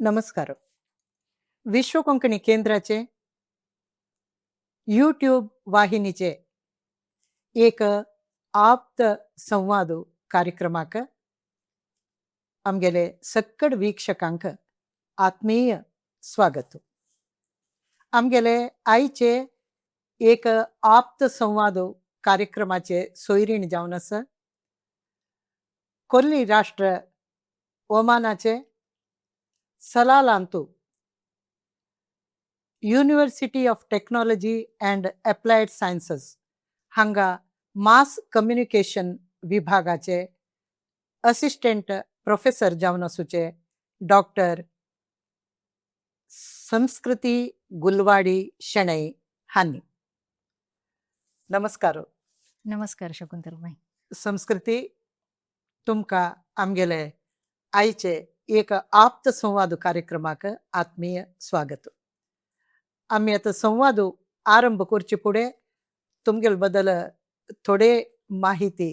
नमस्कार. विश्व कोंकणी केंद्राचे यूट्यूब वाहिनीचे एक आप्त संवाद कार्यक्रमाक आमगेले सक्कड वीक्षकांक आत्मीय स्वागत. आमगेले आयचे एक आप्त संवाद कार्यक्रमाचे सोयरीण जावन आसा कोल्ली राष्ट्र ओमानाचे सलालांतू University of Technology and Applied Sciences हांगा मास कम्युनिकेशन विभागाचे असिस्टंट प्रोफेसर जावन आसूचे डॉक्टर संस्कृती गुलवाडी शणै हांणी. नमस्कार. नमस्कार शकुंतलबाई. संस्कृती, तुमकां आमगेले आयचे एक आप्त संवाद कार्यक्रमाक आत्मीय स्वागत. आमी आतां संवाद आरंभ करचे फुडें तुमगेले बद्दल थोडे माहिती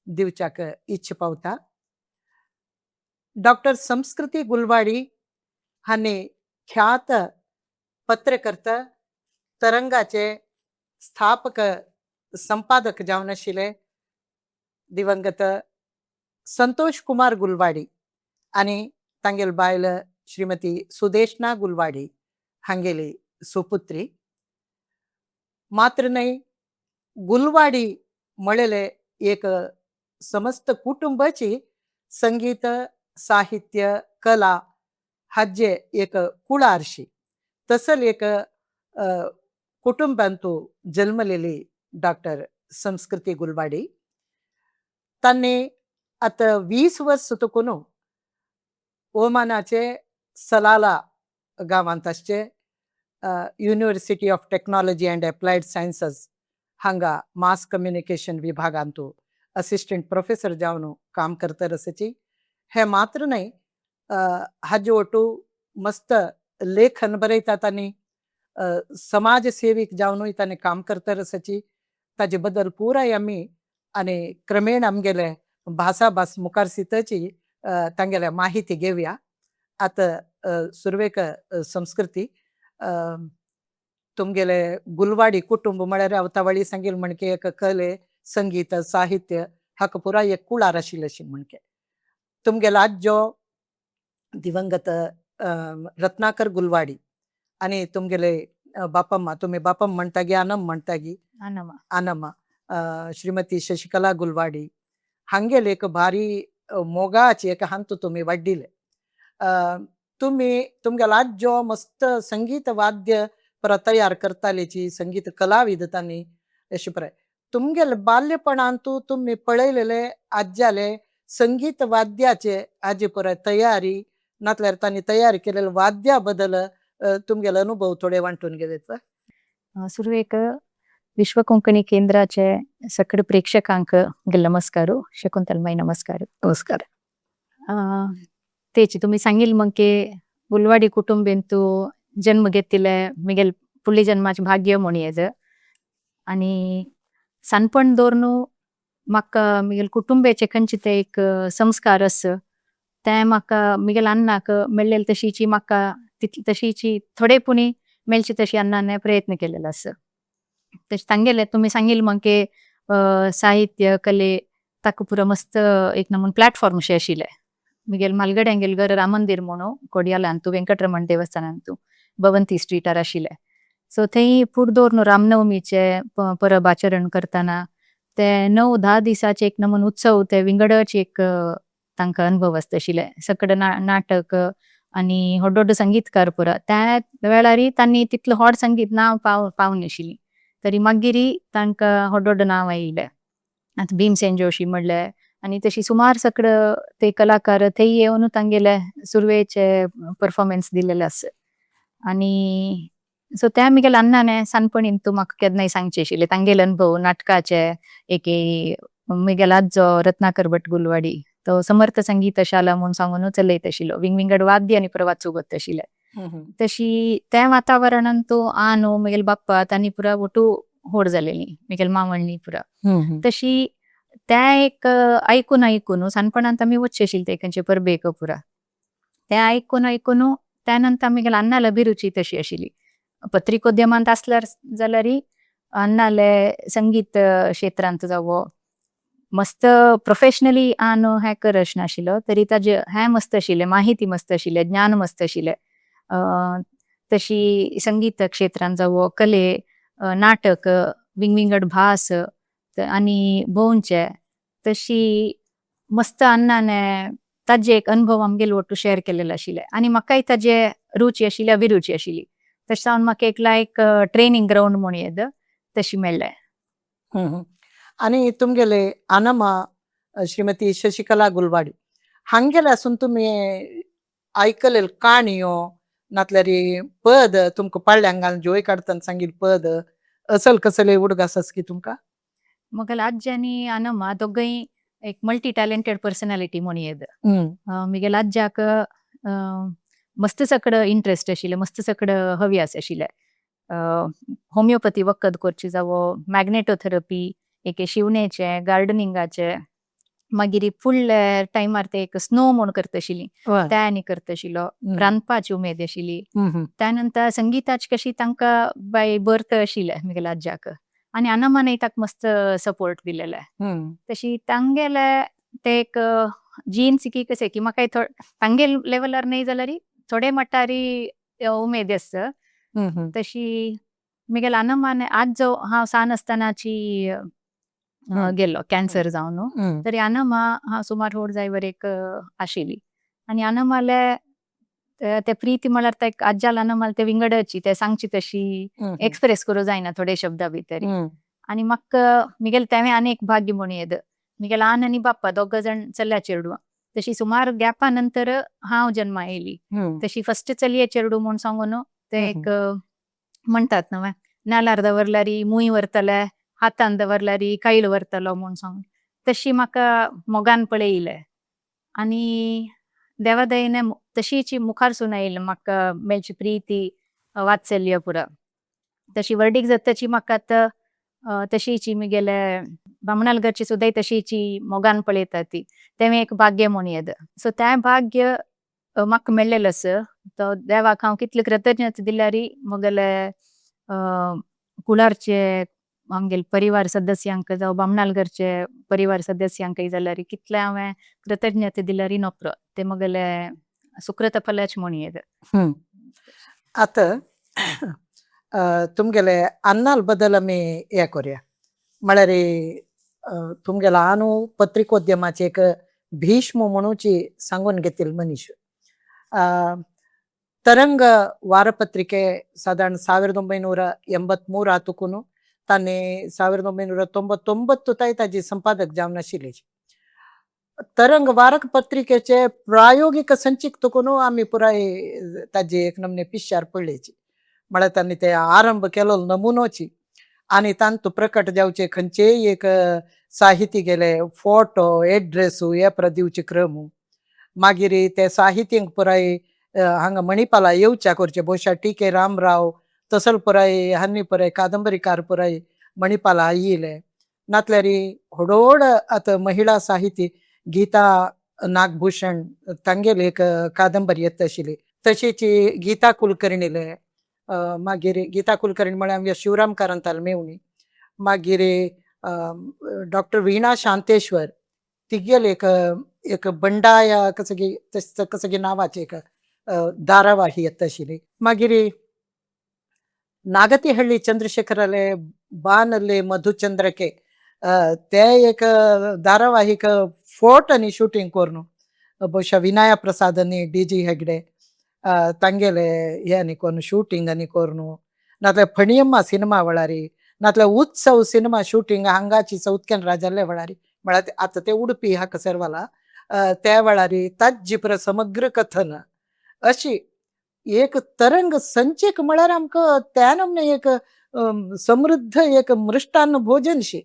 दिवच्याक इच्छा पावता. डॉक्टर संस्कृती गुलवाडी हांणी ख्यात पत्रकर्ता, तरंगाचे स्थापक संपादक जावन आशिल्ले दिवंगत संतोष कुमार गुलवाडी आनी तांगेल बायल श्रीमती सुदेशना गुलवाडी हांगेली सुपुत्री. मात्र न्हय, गुलवाडी म्हळेले एक समस्त कुटुंबाची संगीत, साहित्य, कला हाजे एक कुळारशी तसल एक कुटुंबांतू जन्मलेली डॉक्टर संस्कृती गुलवाडी. तांणी आतां 20 वर्स तुकून ओमानाचे सलाला गांवांत आसचे University of Technology and Applied Sciences हांगा मास कम्युनिकेशन विभागांतू असिस्टंट प्रोफेसर जावन काम करता आसाची. हे मात्र न्हय, हाजे ओटू मस्त लेखन बरयतात आनी समाजसेवीक जावनूय ताणें काम करता आसाची. ताजे बद्दल पुराय आमी आनी क्रमेण आमगेले भासाभास मुखार सितची तांगेले माहिती घेवया. आतां सुरवेक संस्कृती, तुमगेले गुलवाडी कुटुंब म्हळ्यार हांव तावळी सांगील म्हणके एक कले, संगीत, साहित्य हाका पुराय एक कुळार आशिल्लें अशें म्हणके. तुमगेलो आज्जो दिवंगत रत्नाकर गुलवाडी आनी तुमगेले बापम्मा, तुमी बापम म्हणटागी आनम म्हणटागी? अनमा. आनम्मा, श्रीमती शशिकला गुलवाडी हांगेले एक भारी मोगाची एक हांतू तुमी वाड्डिले. तुमी तुमगेलो आज्जो मस्त संगीत वाद्य परत तयार करतालेची, संगीत कलाविद तांणी अशें पळय. तुमगेले बाल्यपणांतू तुमी पळयलेले आज्याले संगीत वाद्याचे आजी परत तयारी नातल्यार तांणी तयार केलेले वाद्या बद्दल तुमगेले अनुभव थोडे वांटून घेत. सुरवेक विश्व कोंकणी केंद्राचे सगळे प्रेक्षकांक नमस्कार. शकुंतलबाई, नमस्कार. नमस्कार. तेची तुम्ही सांगील मग की गुलवाडी कुटुंबेंतू जन्म घेतिले मिगेल फुडली जन्माचे भाग्य म्हण येज. आणि सानपण दवरनु म्हाका मिगेल कुटुंबेचे खंयचे ते एक संस्कार आस ते म्हाका मिगेल अन्नाक मेळ्ळेले तशीची म्हाका तितली तशीची थोडे पुणी मेळची तशी अन्नाने प्रयत्न केलेलो आस. तशें तांगेले तुमी सांगील मग की साहित्य, कले ताका पुरो मस्त एक नमून प्लॅटफॉर्म शे आशिल्लें. मिगेल मालगड्यांगेल घर राम मंदिर म्हणू कोडियालांतू वेंकटरमण देवस्थानांतू भवंती स्ट्रीटार आशिल्लें. सो थंय फूड दवरून रामनवमीचे परब आचरण करतना ते 9-10 दिसाचे एक नमून उत्सव ते विंगडच एक तांकां अनुभव आसता आशिल्ले. सगळे नाटक आनी व्हड व्हड संगीतकार पुरा त्या वेळारय तांणी तितलो व्हड संगीत नांव पावून नाशिल्ली तरी मागीर तांकां व्हड व्हड नांव आयिल्लें. आतां भीमसेन जोशी म्हणले आनी तशी सुमार सगळे ते कलाकार थंय येवन तांगेले सुरवेचे परफॉर्मन्स दिलेले आसा. आनी सो त्या मिगेल अन्नाने सानपणीन तूं म्हाका केन्नाय सांगचे आशिल्ले तांगेले अनुभव नाटकाचे. एक मिगेल आजो रत्नाकर भट गुलवाडी तो समर्थ संगीत शाला म्हूण सांगून चलयत आशिल्लो, विंग विंगड वाद्य आनी प्रवाच उगत आशिल्ले. तशी त्या वातावरणान तो आनो मिगेल बाप्पा तांणी पुरा ओटू होड जालेली, मिगेल मावणली पुरा. तशी त्या एक आयकून आयकून सानपणांत आमी वचचे आशिल्ले ते खंयचे परबेक पुरा ते आयकून आयकून. त्यानंतर आमगेले अण्णाले अभिरुची तशी आशिल्ली. पत्रिकोद्यमांत आसल्यार जाल्यारय अण्णाले संगीत क्षेत्रांत जावो मस्त प्रोफेशनली आन हें कर अशें नाशिल्लो तरी ताजे हें मस्त आशिल्लें, माहिती मस्त आशिल्लें, ज्ञान मस्त आशिल्लें. तशी संगीत क्षेत्रांत जावो कले, नाटक, विंगविंगड भास आनी भोंवचे तशी मस्त अण्णाने ताजे एक अनुभव आमगेले ಒಟ್ಟು शेअर केलेले आशिल्ले आनी म्हाकाय ताजे रुची आशिल्ली, अभिरुची आशिल्ली. तशें जावन म्हाका एक लायक ट्रेनिंग ग्रावंड म्हूण येद तशी मेळ्ळें. आनी तुमगेले अनमा श्रीमती शशिकला गुलवाडी हांगेले आसून तुमी आयकलेल काणयो नातल्यार पद तुमकां पाळ्ळ्यांगान जोय काडतना सांगील पद असल कसले उडगास आसा की तुमकां? म्हगेले आजी आनी अनमा दोगूय एक मल्टी टॅलेंटेड पर्सनॅलिटी म्हूण येद. म्हगेले आज्याक मस्त सगळं इंट्रस्ट आशिल्लें, मस्त सगळं हव्यास आशिल्लें. होमिओपॅथी वखद करची जावो, मॅग्नेटोथेरपी, एक शिवणेचे, गार्डनिंगाचे, मागीर फुडले टायमार ते एक स्नो म्हूण करता आशिल्ली ते आनी करता आशिल्लो, रांदपाची उमेद आशिल्ली. त्यानंतर संगीताची कशी तांकां बाय बर्थ आशिल्लें म्हगेल्या आज्याक आनी अनमानय ताका मस्त सपोर्ट दिलेले. तशी तांगेले ते एक जीन्स की कशें की म्हाका तांगेल लेवलार न्हय जाल्यार थोडे मटारी उमेद आसता. तशी म्हगेले अनमान आज जो हांव सान आसतनाची गेल्लो कॅन्सर जावन तरी अनमा हांव सुमार व्हड जायवर एक आशिल्ली. आनी अनमाले ते प्रीती म्हळ्यार ते आज्याल अनमाल ते विंगडची ते सांगची तशी एक्सप्रेस करूं जायना थोडे शब्दा भितर. आनी म्हाका म्हगेले तेंवें आनी एक भाग्य म्हूण येद म्हगेले आन आनी बाप्पा दोग जाण चल्या चेडवां तशी सुमार गॅपा नंतर हांव जन्मा येयली. तशी फस्ट चलये चेडूं म्हूण सांगून ते एक म्हणटात न्हय नाल्यार दवरल्यार मूय व्हरतले, हातान दवरल्यार कैल व्हरतलो म्हूण सांगून तशी म्हाका मोगान पळयलें. आनी देवा दयेन तशीच मुखार सून आयली म्हाका मेळची प्रीती वात्सल्य पुरा. तशी व्हडीक जातची म्हाका आतां तशीच म्हगेले बामणाल घरची सुद्दां तशीच मोगान पळयता ती तेंवें एक भाग्य म्हूण येद. सो तें भाग्य म्हाका मेळ्ळेलें आसा. तो देवाक हांव कितले कृतज्ञता दिल्यार म्हगेले कुळारचे आमगेले परिवार सदस्यांक जावं बामणाल घरचे परिवार सदस्यांकय जाल्यार कितले हांवें कृतज्ञता दिल्यार नोपरो ते म्हगेले सुकृत फलच म्हूण येद. आतां तुमगेले अन्नाल बद्दल आमी हें करुया. म्हळ्यार तुमगेलो आनू पत्रिकोद्यमाचे एक भीष्म म्हणूची सांगून घेतील मनीस. तरंग ವಾರಪತ್ರಿಕೆ ಸಾಧಾರಣ 1983 ತುಕೂನು तांणी 1999 ताय ताजी संपादक जावन आशिल्ली. तरंग वारक पत्रिकेचे प्रायोगिक संचीक तुकून आमी पुराय ताजी एक नमने पिश्यार पडलेची. म्हळ्यार तांणी ते आरंभ केलो नमुनोची आनी तांतू प्रकट जावचे खंयचेय एक साहित्य गेले फोटो एड्रेस हे पुराय दिवचे क्रम. मागीर ते साहित्यंक पुराय हांगा मणिपाला येवच्या करचे ಬಹುಶಃ टी के रामराव तसल पुराय हांनी पुराय कादंबरीकार पुराय मणिपाला येयले. नातल्यार व्हड आतां महिला साहित्य गीता नागभूषण तांगेली एक कादंबरी येता आशिल्ली. तशीच गीता कुलकर्णीले, मागीर गीता कुलकर्णी म्हळ्यार आमगे शिवराम कारंथाल मेवणी, मागीर डॉक्टर वीणा शांतेश्वर तिगेली एक एक बंडाय कसं की कसं की नांवाची एक धारावाही येता आशिल्ली. मागीर नागतीहಳ್ಳಿ चंद्रशेखराले बानले मधुचंद्रके ते एक धारावाहिक फोट आनी शूटिंग करून ಬಹುಶಃ विनाया प्रसाद आनी डी जी हेगडे तांगेले हे आनी करून शूटिंग आनी करून नातल्यार फणियम्मा सिनेमा वेळारी नातल्यार उत्सव सिनेमा शूटिंग हांगाची साऊथ केनरा जाल्ले वेळारी म्हळ्यार आतां ते उडपी हाका सर्वाला त्या वेळारी ताजी पुराय समग्र कथन अशी एक तरंग संचीक म्हळ्यार आमकां त्या नमने एक समृद्ध एक मृष्टान्न भोजनशी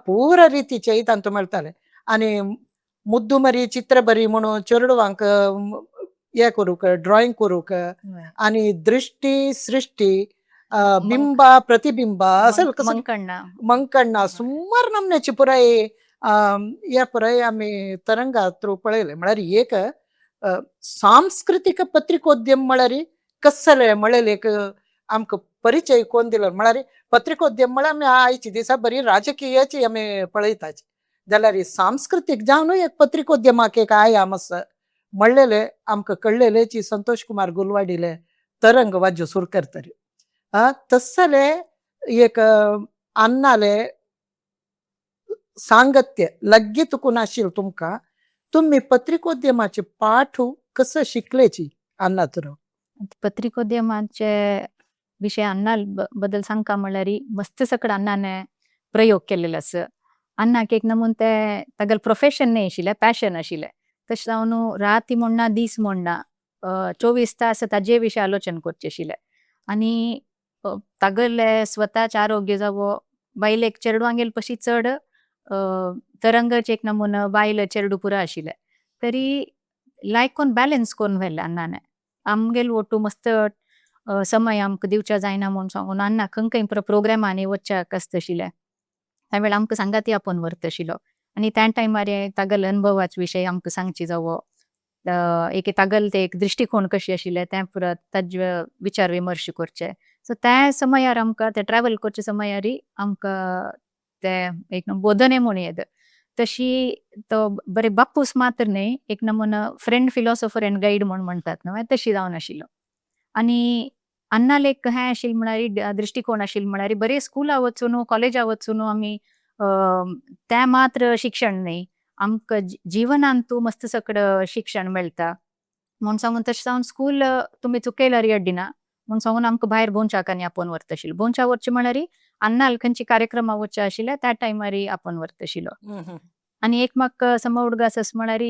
पुरा रितीचे तांतू मेळटाले. आनी मुद्दुमरी चित्रबरी म्हणून चेडवांक हे करूंक ड्रॉइंग करूंक आनी दृश्टी सृश्टी बिंबा प्रतिबिंबा असेल कसं मंकण्णा मंकण्णा सुमार नमन्याची पुराय ह्या पुराय आमी तरंगा थ्रू पळयलें. म्हळ्यार एक सांस्कृतीक पत्रिकोद्यम म्हळ्यार कसले म्हळेले एक आमकां परिचय कोण दिलो म्हळ्यार पत्रिकोद्यम म्हळ्यार आमी आयची दिसा बरी राजकीयाची आमी पळयताची जाल्यार ही सांस्कृतीक जावनूय एक पत्रिकोद्यमाक एक आयाम आसा म्हणलेले आमकां कळ्ळेलेची संतोष कुमार गुलवाडीले तरंग वाज्यो सुरू करतरी तसले एक अन्नाले सांगत्य लग्गी तुकून आशिल्लें तुमकां तुमी पत्रिकोद्यमाचे पाठ कसं शिकलेची अन्ना तर? पत्रिकोद्यमाचे विषय अन्ना बद्दल सांगका म्हणल्यार मस्त सकड अन्नाने प्रयोग केलेले आसा. अन्नाक एक नमून ते तागेलें प्रोफेशन न्हय आशिल्लें, पॅशन आशिल्लें. तशें जावन राती म्हणना दीस म्हणना 24 तास ताजे विशय आलोचन करचें आशिल्लें. आनी तागेलें स्वताचे आरोग्य जावं बायलेक चेडवांगेर पशी चड तरंगाचे एक नमुना बायल चेडू पुरो आशिल्लें तरी लायक कोन्न बॅलन्स कोन्न व्हेलें अन्नाने. आमगेल ओटू मस्त समय आमकां दिवच्या जायना म्हूण सांगून अन्ना खंय खंय प्रोग्रामांनी वचच्याक आसताशिल्लें त्या वेळार आमकां सांगाती आपोवन व्हरताशिल्लो आनी त्या टायमार तागेलो अनुभवाचे विशय आमकां सांगची जावो एक तागेले ते एक दृश्टिकोण कशी आशिल्ले तें पुरा ताजे विचार विमर्श करचे. सो त्या समयार आमकां ते ट्रॅवल करचे समयारी आमकां ते एक बोधने म्हूण येता. तशी तो बरे बापूस मात्र न्हय, एक नमुना फ्रेंड, फिलॉसॉफर अँड गायड म्हूण म्हणटात न्हय, तशी जावन आशिल्लो. आनी अन्नाले एक हें आशिल्लें म्हळ्यार दृश्टिकोण आशिल्लें म्हळ्यार बरे स्कुला वचून कॉलेजा वचून आमी तें मात्र शिक्षण न्हय, आमकां जिवनांतू मस्त सकड शिक्षण मेळटा म्हूण सांगून तशें जावन स्कूल तुमी चुकयल्यार येड्डिना म्हूण सांगून आमकां भायर भोंवच्याक आनी आपोवन व्हरताशिल्लो. भोंवच्या वचचें म्हळ्यार अन्नाल खंयची कार्यक्रमा वचचे आशिल्ले त्या टायमार आपोवन व्हरताशिल्लो. आनी एक म्हाका सम उडगास आसा म्हळ्यार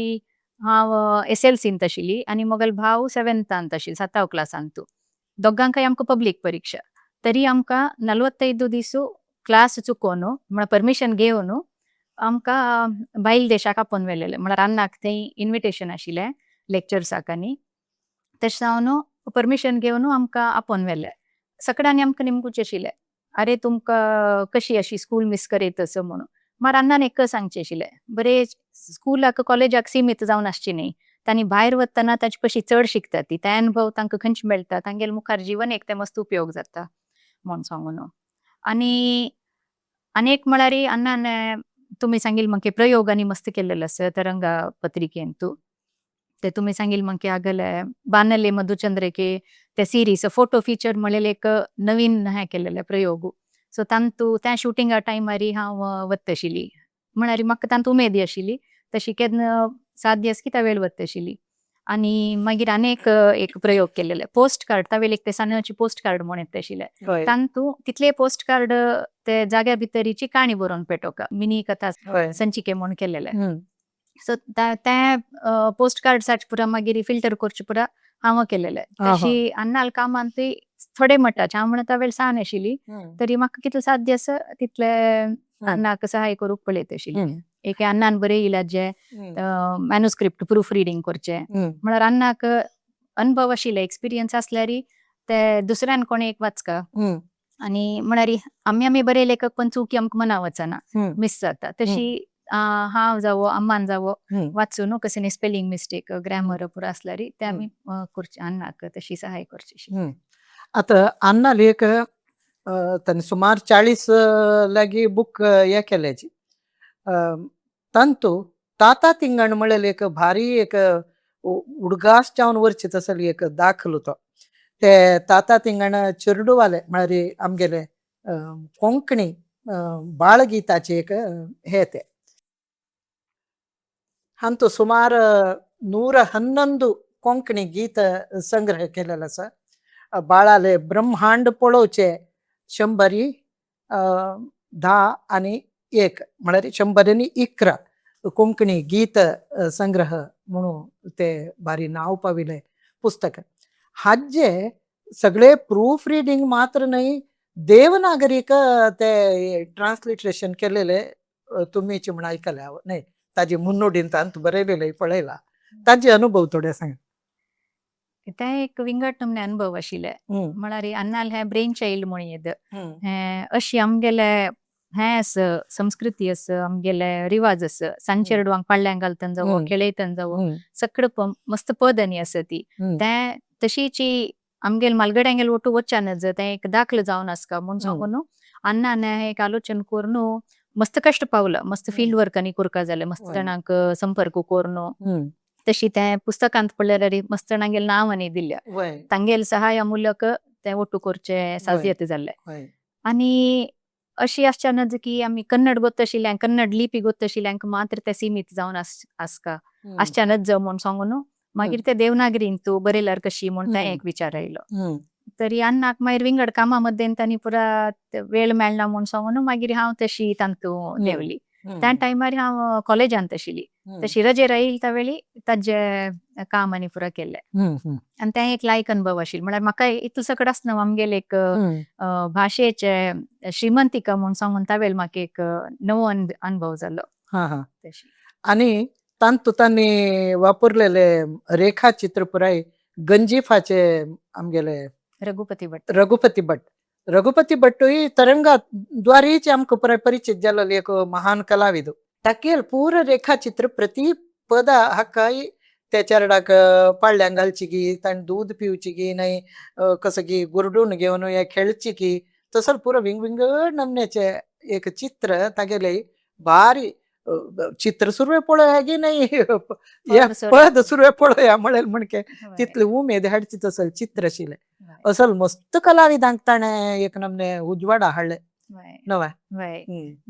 हांव एसएलसींत आशिल्ली आनी म्हगेलो भाव सेवेंतांत आशिल्लो, साताव क्लासांतू. दोगांकय आमकां पब्लीक परीक्षा तरी आमकां 45 दीस क्लास चुकोवन म्हळ्यार परमिशन घेवन आमकां भायल देशाक आपोवन व्हेलेलें. म्हळ्यार अन्नाक थंय इन्विटेशन आशिल्लें लेक्चर्साक आनी तशें जावन परमिशन घेवन आमकां आपोवन व्हेलें. सगळ्यांनी आमकां निमगुचें आशिल्लें, अरे तुमकां कशी अशी स्कूल मिस करीत असो म्हणून. मार अन्नान एक सांगचें आशिल्लें, बरें स्कुलाक कॉलेजाक सीमित जावन आसची न्ही, तांणी भायर वतना ताचे पशी चड शिकता ती, ते अनुभव तांकां खंयचे मेळटा, तांगेले मुखार जीवन एक ते मस्त उपयोग जाता म्हूण सांगून. आनी आनी एक म्हळ्यार अन्नान तुमी सांगिल्लें म्हाका प्रयोग आनी मस्त केल्लेले आसा तरंगा पत्रिकेंतू. ते तुमी सांगिल्लें म्हाका आगले बानले मधुचंद्रिके ते सिरीज फोटो फिचर म्हणलेले एक नवीन हें केल्लेले प्रयोग. सो तांतू त्या शुटिंगा टायमारी हांव वत्तशिली म्हळ्यार म्हाका तांतू उमेदी आशिल्ली, तशी केन्ना साध्य आसा की त्या वेळ वत्तशिली. आनी मागीर आनी एक एक प्रयोग केल्लेले पोस्ट कार्ड, त्या वेळ एक ते सान्नाची पोस्ट कार्ड म्हूण येता आशिल्ले. तांतू तितले पोस्ट कार्ड ते जाग्या भितरीची काणी बरोवन पेटोवका मिनी कथा संचिके म्हूण केल्लेले. सो ते पोस्ट कार्ड्साचे पुरा मागीर फिल्टर करचे पुरा हांव केल्लेले. तशी अन्नाल कामांतूय थोडे मटाचे हांव म्हणटा वेळ सान आशिल्ली तरी म्हाका कितलें साध्य आसा तितले अन्नाक सहाय करूंक पळयत आशिल्ली. एक अन्नान बरें इलाजे मॅनुस्क्रिप्ट प्रूफ रिडींग करचें म्हळ्यार अन्नाक अनुभव आशिल्ले, एक्सपिरियन्स आसल्यार ते दुसऱ्यान कोणें एक वाचका. आनी म्हळ्यार आमी आमी बरे लेखक पण चुकी आमकां मना वचना, मिस जाता. तशी हांव जावो अम्मान जावो वाचून कसं स्पेलिंग मिस्टेक ग्रॅमर पुरा आसल्यार ते आमी करचे, अन्नाक तशी सहाय करची. आतां अन्ना लेख ताणें सुमार 40 लागी बूक हे केल्याची. तांतू ताता तिंगण म्हणलें एक भारी एक उडगास जावन वरचे तसली एक दाखल तो. ते ताता तिंगण चेरडुवाले म्हळ्यार आमगेले कोंकणी बाळगीताचे एक हे ते. हांतू सुमार 111 कोंकणी गीत संग्रह केलेलो आसा. बाळाले ब्रह्मांड पळोवचे 110 आनी 1 म्हळ्यार 111 कोंकणी गीत संग्रह म्हणून ते भारी नांव पाविलें पुस्तक. हाजे सगळे प्रूफ रिडींग मात्र न्हय, देवनागरीक ते ट्रान्सलिट्रेशन केलेले तुमीच म्हण आयकले हांव न्हय, ताजे मुन्नोडीन तांत बरयलेले पळयला, ताजे अनुभव थोडे सांग. ते एक विंगड नमूने अनुभव आशिल्ले. म्हळ्यार अन्नाल हें ब्रेन चायल्ड म्हूण येद हें अशी आमगेले हें आस, संस्कृती आस, आमगेले रिवाज आस, सांजचे चेडवांक पाडल्यांक घालतन जावं, खेळयतन जावं, सगळं मस्त पद आसा ती. तें तशीची आमगेल मालगड्यांगेल ಒಟ್ಟು वच्चानच तें एक दाखलो जावन आसका म्हूण सांगून अण्णान एक आलोचन करून मस्त कश्ट पावलं, मस्त फील्ड वर्क आनी करका जालें, मस्त जाणांक संपर्क करून तशी तें पुस्तकांत पळयल्यार मस्त जाणांगेल नांव आनी दिल्ल्या, तांगेल सहाय मूलक तें ಒಟ್ಟು करचें साध्यत जाल्लें. आनी अशी आसच्यानच की आमी कन्नड गोत्तशिल्ल्यांक, कन्नड लिपी गोत्तशिल्ल्यांक मात्र तें सीमित जावन आसका आसच्यानच जावं म्हूण सांगून मागीर ते देवनागरीन तूं बरयल्यार कशी म्हूण तें एक विचार आयलो. तरी अन्नाक मागीर विंगड कामां मद्देन तांणी पुरा वेळ मेळना म्हूण सांगून मागीर हांव तशी तांतू देंवली. त्या टायमार हांव कॉलेजांत आशिल्ली, तशी रजेर आयली त्या वेळी ताजे काम आनी पुरा केल्लें. आनी तें एक लायक अनुभव आशिल्लो, म्हळ्यार म्हाका इतलो सकड आसना आमगेले एक भाशेचे श्रीमंतिका म्हूण सांगून त्या वेळ म्हाका एक नवो अनुभव जालो. तशी. आनी तांतू तांणी वापरलेले रेखाचित्र पुराय गंजिफाचे आमगेले रघुपती भट. रघुपती भट. रघुपती भट्टूय तरंगा द्वारीच आमकां पुराय परिचित जाल्लो एक महान कलाविद. ताकेल पूर रेखाचित्र प्रति पदा हाकाय त्या चेरडाक पाडल्यांक घालची की, ताणें दूद पिवची की न्हय, कसं की गुरडून घेवन हे खेळची की, तसं पुरो विंगविंगड नमन्याचे एक चित्र तागेले भारी चित्र सुरवे पळोवया की न्हय, पद सुरवे पळोवया म्हणेल म्हणके तितली उमेद हाडची तसल चित्र आशिल्लें. असल मस्त कलाविदांक ताणें एक नमने उजवाडा हाडले नव्या.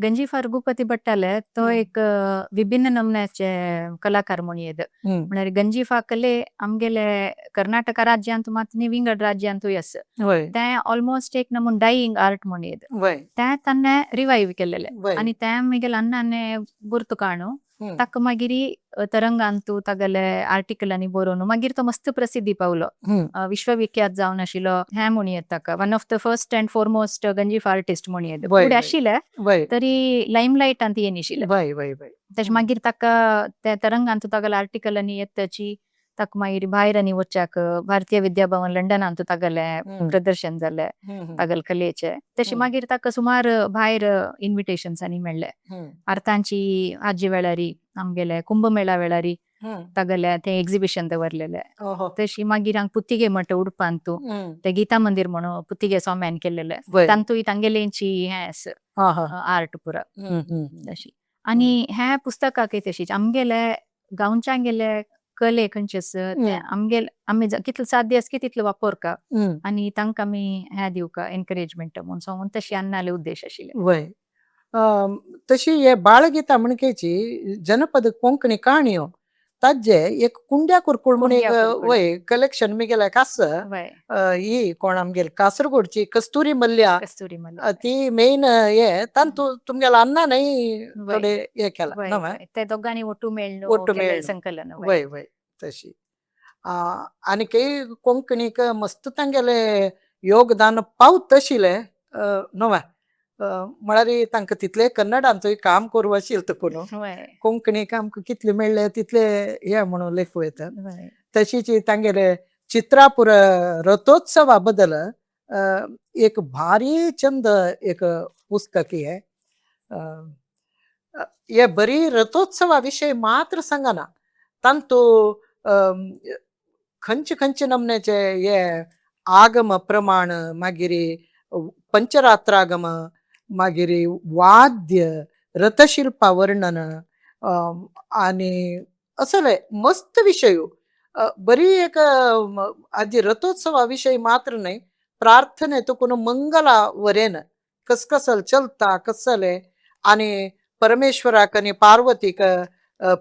गंजिफा रघुपती भट्टाले तो एक विभिन्न नमन्याचे कलाकार म्हूण येद. म्हळ्यार गंजिफा कले आमगेले कर्नाटक राज्यांत मात न्ही, विंगड राज्यांतूय आसा. तें ऑलमोस्ट एक नमून डायिंग आर्ट म्हूण येद, तें ताणें रिवायव केल्लेलें. आनी तें मागीर अन्नाने गुर्त काणू ताका मागीर तरंगांतू तागेले आर्टिकलांनी बरोवन मागीर तो मस्त प्रसिद्धी पावलो, विश्वविख्यात जावन आशिल्लो. हें म्हूण येता ताका one of the first and foremost ganjifa artist म्हूण येता. फुडें आशिल्ले तरी लायमलायटांत येनाशिल्ले. वय वय वय तशें मागीर ताका त्या तरंगांतू तागेले आर्टिकलांनी येताची ताका मागीर भायर आनी वच्चाक भारतीय विद्या भवन लंडनांतू तागेले प्रदर्शन जालें तागेले कलेचे. तशें मागीर ताका सुमार भायर इन्विटेशन्स आनी मेळ्ळे. अर्थांची आजी वेळारी आमगेले कुंभमेळा वेळारी तागेले ते एग्जिबिशन दवरलेले. तशी मागीर हांग पुत्तिगे मठ उडपांतू ते गीता मंदिर म्हणून पुत्तिगे स्वाम्यान केल्लेले, तांतूय तांगेलेंची हें आसा आर्ट पुरा. तशी आनी ह्या पुस्तकाकय तशीच आमगेले गांवच्यांगेले कले खंयचे आसा ते आमगेले आमी कितले साध्य आसा की तितले वापरका आनी तांकां आमी हें दिवका एनकरेजमेंट म्हूण सांगून तशी अन्नाले उद्देश आशिल्ले. वय, तशी हे बाळगीता म्हणकेची जनपद कोंकणी काणयो ताजे एक कुंड्या कुरकुळ म्हूण एक वय कलेक्शन मिगेल्याक आसा. ही कोण आमगेली कासरगोडची कस्तुरी मल्ल्या, कस्तुरी मल्ल्या ती मेन हे तांतू तुमगेलो अन्ना न्हय थोडे हे केला नव्हे, ते दोगांनी ಒಟ್ಟು मेळ्ळो ಒಟ್ಟು मेळ्ळो संकलन. वय वय तशी. आनी काही कोंकणीक मस्त तांगेले योगदान पावत आशिल्लें नव्हे, म्हळ्यार तांकां तितलें कन्नडांतूय काम करूं आशिल्लें तुका न्हू, कोंकणीक आमकां कितले मेळ्ळे तितले हे म्हणून लेखू येता. तशीच तांगेले चित्रापुर रथोत्सवा बद्दल एक भारी चंद एक पुस्तक हे. हे बरी रथोत्सवा विशय मात्र सांगना, तांतू खंयचे खंयचे नमन्याचे हे आगम प्रमाण, मागीर पंचरात्रागम, मागीर वाद्य, रथशिल्पा वर्णन आनी असले मस्त विशय. बरी एक आजी रथोत्सवा विशय मात्र न्हय, प्रार्थने तुकून मंगला वरेन कसकसल चलता कसले आनी परमेश्वराक आनी पार्वतीक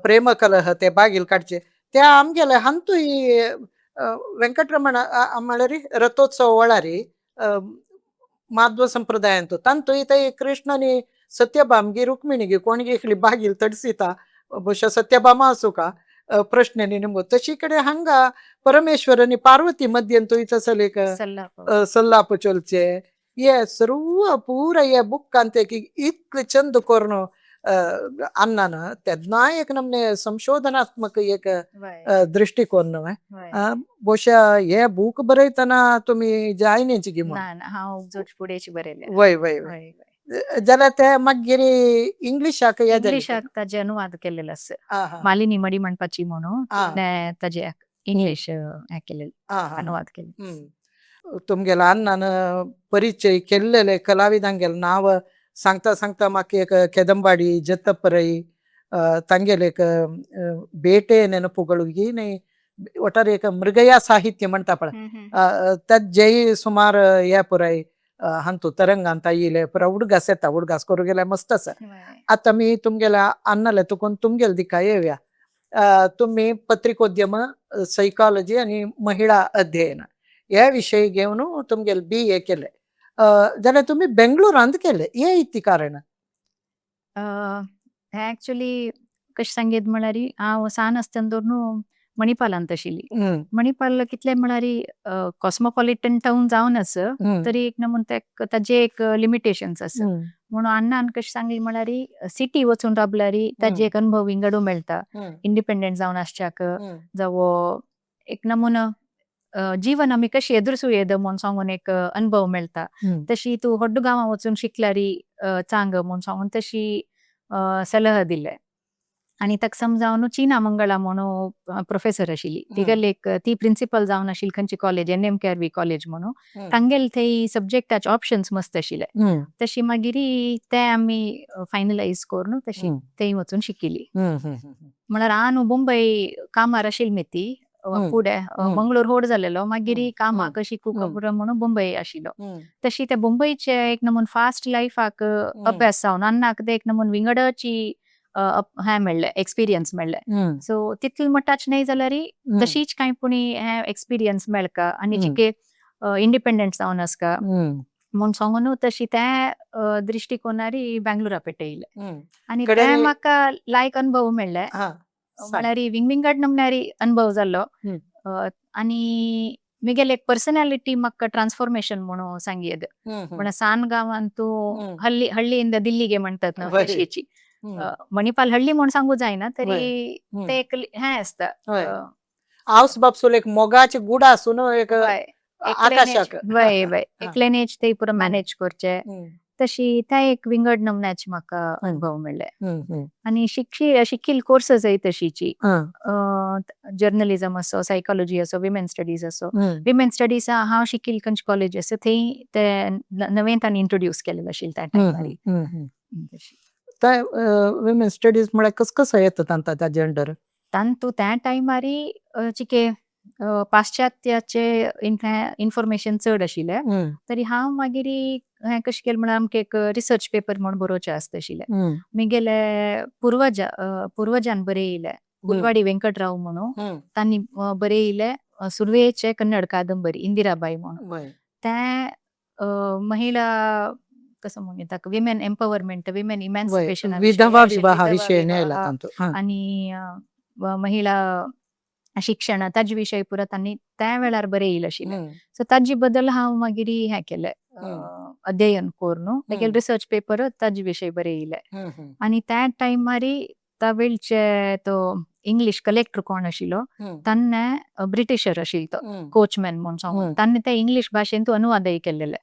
प्रेमकलह ते बागील काडचे ते आमगेले हांतूय वेंकटरमण म्हळ्यार रथोत्सव वळारी माध्व संप्रदायांतू तांतूय ते कृष्ण आनी सत्यभामगी रुक्मिणीगी कोणगी एकली बागील तडसिता, ಬಹುಶಃ सत्यभामा आसूं का प्रश्न निमगो. तशी कडेन हांगा परमेश्वर आनी पार्वती मध्यंतूय तसले एक सल्लाप चलचे हे सर्व पुरा हे बुकांत की इतले चंद करून अन्नान तेन्ना एक नमने संशोधनात्मक एक दृष्टिकोन न्हय. ಬಹುಶಃ हे बूक बरयतना तुमी जायनेची गी म्हूण. ना, हांव जोड फुडेची बरयले. वय वय वय. जाल्यार ते मागीर इंग्लिशाक हे जालें. इंग्लिशाक ताजे अनुवाद केल्लेलो आसा. आं हा. मालिनी मडी म्हणपाची म्हणून आं. तिणें ताजे इंग्लीश हें केलेलें, आं हा. अनुवाद केल्ले. तुमगेल्या अण्णान परिचय केल्लेले कलाविदांगेले नांव सांगता सांगता म्हाका एक केदंबाडी जतपरई तांगेले एक बेटे नेनपुಗಳು ही न्ही वटार एक मृगया साहित्य म्हणटा पळय, ताजेय सुमार हे पुराय हांतू तरंगांत येयले पुरा उडगास येता, उडगास करूं गेल्यार मस्त आसा. आतां मी तुमगेल्या अन्नाले तुकून तुमगेले दिका येवया. तुमी पत्रिकोद्यम, सायकॉलॉजी आनी महिळा अध्ययन हे विशय घेवन तुमगेले बी ए केले, जाल्यार तुमी बेंगलोरांत केले हे इती कारण? हें एक्चुली कशें सांगीत म्हळ्यार हांव सान आसतना धरून मणिपालांत आशिल्ली. मणिपाल कितलें म्हळ्यार कॉस्मोपॉलिटन टावन जावन आसा तरी एक नमून ताजे एक लिमिटेशन्स आसा. म्हणून अण्णान कशें सांगली म्हळ्यार सिटी वचून राबल्यार ताजे एक अनुभव विंगडू मेळटा, इंडिपेंडंट जावन आसच्याक, जावं एक नमुनो जीवन आमी कशी एदुरसू येद म्हूण सांगून एक अनुभव मेळटा. तशी तूं व्हड्डू गांवां वचून शिकल्यार चांग म्हूण सांगून तशी सलह दिले. आनी ताका समजावन चीना मंगळा म्हणून प्रोफेसर आशिल्ली, तिगेली एक ती प्रिंसिपल जावन आशिल्ली खंयची college, N M K R V college म्हणून, तांगेले थंय सब्जेक्टाचे ऑप्शन्स मस्त आशिल्ले. तशी मागीर ते आमी फायनलायज करून तशी थंय वचून शिकिल्ली. म्हळ्यार हांव मुंबय कामार आशिल्ली मी ती फुडें मंगळूर होड जालेलो, मागीर कामाक शिकूंक म्हणून मुंबय आशिल्लो. तशी ते मुंबयचे एक नमून फास्ट लायफाक अभ्यास जावन अन्नाक ते एक नमून विंगडाची हें मेळ्ळें, एक्सपिरियन्स मेळ्ळें. सो तितले मटाच न्हय जाल्यार तशीच कांय पुणी हें एक्सपिरियन्स मेळका आनी जिके इंडिपेंडंट जावन आसका म्हूण सांगून तशी त्या दृश्टिकोनारी बेंगलोरा पेटयले आनी ते म्हाका लायक अनुभव मेळ्ळे. म्हळ्यार विंगविंगड नमन्यारी अनुभव जाल्लो आनी मिगेले एक पर्सनॅलिटी म्हाका ट्रान्सफॉर्मेशन म्हणून सांगयेद. म्हळ्यार सान गांवांत तूं हल्ली हಳ್ಳಿಯಿಂದ दिल्लीगे म्हणतात ना तशीची, मणिपाल हಳ್ಳಿ म्हूण सांगू जायना तरी ते एक हें आसता. आवस बापसूल एक मोगाचे गुड आसून एक आकाशाक वय वय एकल्यानेच ते पुरो मॅनेज करचे, तशी त्या एक विंगड नमन्याचे म्हाका अनुभव मेळ्ळे. आनी शिकील कोर्सेस तशीची, जर्नलिझम असो, सायकोलॉजी असो, विमेन स्टडीज असो. विमेन स्टडीज हांव शिकील खंयचे कॉलेज आसा थंय ते नवें तांणी इंट्रोड्यूस केलेलें आशिल्लें त्या टायमार. ते विमेन स्टडीज म्हळ्यार कस कसो येता तांकां त्या जेंडर? तांतू त्या टायमार चिके पाश्चात्याचे इन्फॉर्मेशन चड आशिल्लें तरी हांव मागीर हें कशें केलें म्हळ्यार आमकां एक रिसर्च पेपर म्हूण बरोवचें आसता आशिल्लें. मिगेले पुर्वजान बरयले, गुलवाडी वेंकटराव म्हणून तांणी बरयले सुर्वेचे कन्नड कादंबरी इंदिराबाई म्हणून. ते महिला कसं म्हणून विमेन एम्पवरमेंट, विमेन इमॅन्सिपेशन, विधवा विवाह विशय आनी महिला शिक्षण ताजे विशय पुरा तांणी त्या वेळार बरयले आशिल्लें. सो ताजे बद्दल हांव मागीर हें केलें, अध्ययन करून मागीर रिसर्च पेपर ताजे विशय बरयले. आनी त्या टायमार त्या वेळचे तो इंग्लीश कलेक्टर कोण आशिल्लो ताणें, ब्रिटिशर आशिल्लो तो कोचमॅन म्हूण सांगून, ताणें ते इंग्लीश भाशेंतू अनुवादय केल्लेले.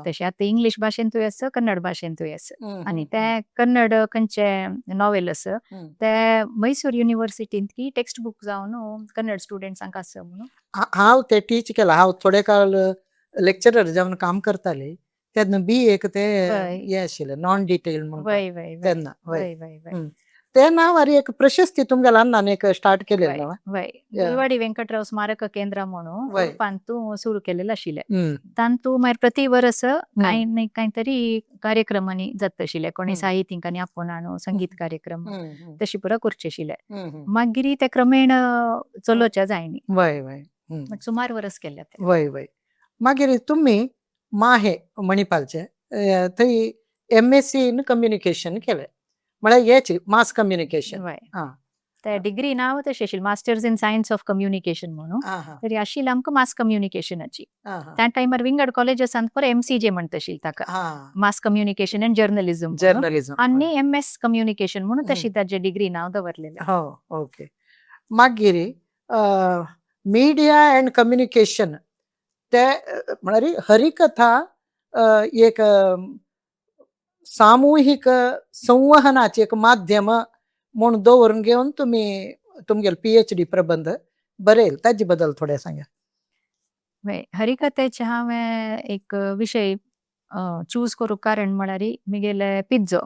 तशें आतां इंग्लीश भाशेंतूय आसा, कन्नड भाशेंतूय आसा. आनी ते कन्नड खंयचे नॉवेल आसा ते मैसूर युनिवर्सिटींत की टेक्स्ट बूक जावन कन्नड स्टुडंट्सांक आसा म्हणून. हांव ते टीच केला, हांव थोडे काळ लेक्चरर जावन काम करताले तेन्ना बी एक ते हे आशिल्लें नॉन डिटेल म्हणून तेन्ना. ते नांवार एक प्रशस्ती तुमगेल्या अण्णान एक स्टार्ट केलें. वय, गुलवाडी वेंकटराव स्मारक केंद्र म्हणून उडपांतू सुरू केलेलें आशिल्लें. तांतू मागीर प्रति वर्स कांय न्हय कांय तरी कार्यक्रमांनी जाता आशिल्ले, कोणी साहित्यिकांनी आपोवन हाडून संगीत कार्यक्रम तशी पुरो करचे आशिल्ले. मागीर ते क्रमेण चलोवचे जायनी. वय वय, सुमार वर्स केले. वय वय. मागीर तुमी माहे मणिपालचे थंय MSc in communication केलें, म्हळ्यार हेच मास कम्युनिकेशन. ते डिग्री नांव तशें आशिल्लें, masters in science of communication म्हणून, तरी आशिल्लें आमकां मास कम्युनिकेशनाची. त्या टायमार विंगड कॉलेजसांत पळय MCJ म्हणटा आशिल्लें ताका, mass communication and journalism, journalism, आनी MS communication म्हणून तशी ताजे डिग्री नांव दवरलेलें. हो, ओके. मागीर मिडिया अँड कम्युनिकेशन ते म्हळ्यार हरिकथा एक सामुहीक संवहनाचे एक माध्यम म्हूण दवरून घेवन तुमी तुमगेले पीएचडी प्रबंध बरयल, ताजे बद्दल थोडें सांगा. वय, हरिकथेचे हांवें एक विशय चूज करूंक कारण म्हळ्यार मिगेले पिज्जो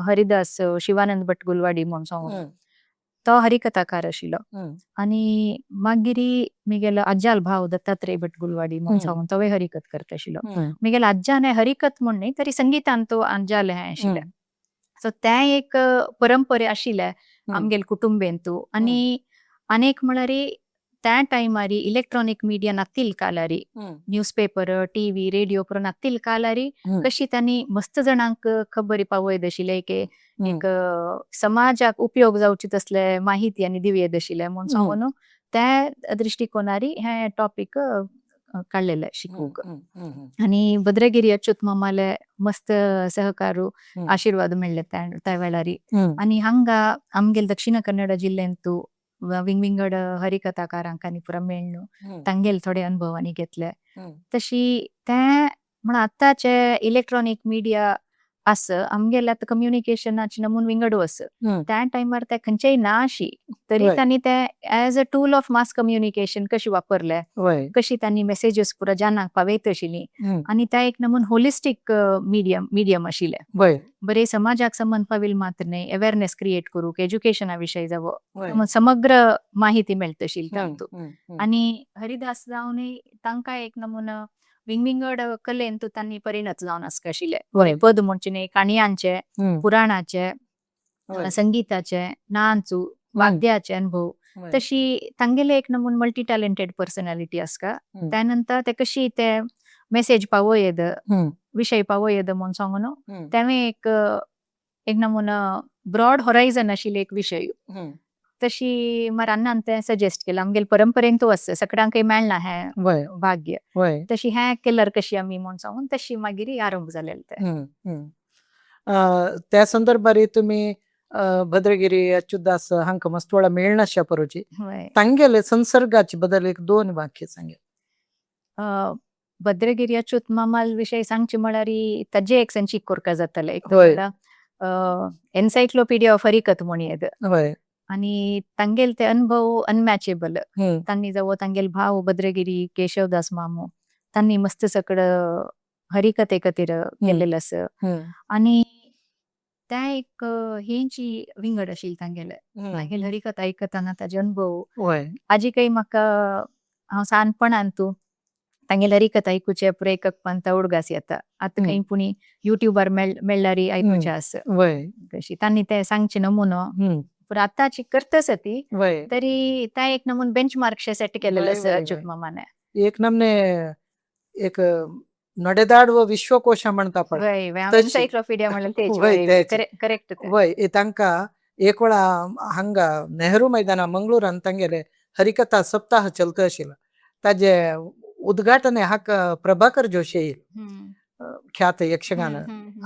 हरिदास शिवानंद भट गुलवाडी म्हूण सांगून तो हरिकथाकार आशिल्लो आनी मागीर मिगेलो आज्याल भाव दत्तात्रय भट गुलवाडी म्हूण सांगून तोवूय हरिकथ करता आशिल्लो. मिगेले आज्यान हरिकथ म्हूण न्ही तरी संगितान तो आज्याले हें आशिल्लें. सो तें एक परंपरा आशिल्लें आमगेले कुटुंबेंतू. आनी अनेक म्हळ्यार त्या टायमारी इलेक्ट्रॉनिक मिडिया नातील कालारी, न्यूज पेपर, टीव्ही, रेडिओ पुरो नातील कालारी कशी तांणी मस्त जणांक खबरी पावयत आशिल्ले की एक समाजाक उपयोग जावची तसले माहिती आनी दिवयेत आशिल्ले म्हूण सांगून त्या दृश्टिकोनारी हे टॉपिक काडलेले शिकूंक. आनी भद्रगिरी अच्युत मामाले मस्त सहकारू आशीर्वाद मेळ्ळे त्या वेळारी. आनी हांगा आमगेले दक्षिण कन्नड जिल्ल्यांतू विंगविंगड हरिकथाकारांक आनी पुरा मेळ्ळू, तांगेले थोडे अनुभव आनी घेतले. तशी तें म्हण आतांचे इलेक्ट्रॉनिक मिडिया आस आमगेले आतां कम्युनिकेशनाचे नमून विंगड आस, त्या टायमार ते खंयचेय ना आशी तरी तांणी ते as a tool of mass communication कशी वापरले, कशी तांणी मेसेजीस पुरा जनांक पावयत आशिल्ली आनी ते एक नमून होलिस्टीक मिडियम मिडियम आशिल्ले, बरे समाजाक संबंद पाविल मात्र न्ही, अवेरनेस क्रिएट करूंक एज्युकेशना विशय जावो समग्र माहिती मेळटा आशिल्ली तातूंत. आनी हरिदास जावनूय तांकां एक नमुना विंगविंगड कलेन तांणी परिणत जावन आसका आशिल्ले, पद म्हणचे न्ही, काणयांचे, पुराणाचे, संगीताचे, नाचू, वाद्याचे अनुभव, तशी तांगेले एक नमून मल्टी टॅलेंटेड पर्सनॅलिटी आसका. त्यानंतर ते कशी ते मेसेज पावयत, विशय पावयत म्हूण सांगून तेवें एक एक नमुना ब्रॉड होरायझन आशिल्ले एक विशय. तशी मार अण्णान तें सजेस्ट केलां, आमगेले परंपरेन तो आसा, सगळ्यांकय मेळना हें भाग्य, तशी हें केल्यार कशी आमी म्हूण सांगून तशी मागीर आरंभ जालेलें तें. त्या संदर्भार तुमी भद्रगिरी अच्युतदास हांकां मस्त वेळा मेळनाशा परोची तांगेले संसर्गाचे बदल एक दोन वाक्य सांगे. भद्रगिरी अच्युत मामाल विशय सांगचे म्हळ्यार ताजे एक संचीक कोरका जाताले, एक एन्सायक्लोपिडिया ऑफ हरिकथ म्हूण येत आनी तांगेले ते अनुभव अनमॅचेबल. तांणी जावो तांगेले भाव भद्रगिरी केशवदास मामू तांणी मस्त सगळं हरिकथे खातीर केल्लेलं आसा. आनी त्या एक हेंची विंगड आशिल्ली तांगेले, तांगेले हरिकथा आयकतना ताजे अनुभव आजी म्हाका हांव सानपणान तूं तांगेले हरिकथा आयकुचे पुराय एककपान उडगास येता. आतां खंय पुणी युट्यूबार मेळ्ळ्यार आयकुचें आसा, कशी तांणी ते सांगचे नमुनो पुरा आतांची करता ती तरी त्या एक नमून बेंचमार्क सेट केलेलं आसा अच्युत मामाने. एक नमने एक ನಡೆದಾಡುವ ವಿಶ್ವಕೋಶ म्हणता पळय, एन्सायक्लोपीडिया म्हणल्यार करेक्ट. वय, तांकां एक वेळा हांगा नेहरू मैदाना मंगळूरान तांगेले हरिकथा सप्ताह चलता आशिल्लो, ताजे उद्घाटन हाका प्रभाकर जोशी येईल, ख्यात यक्षगान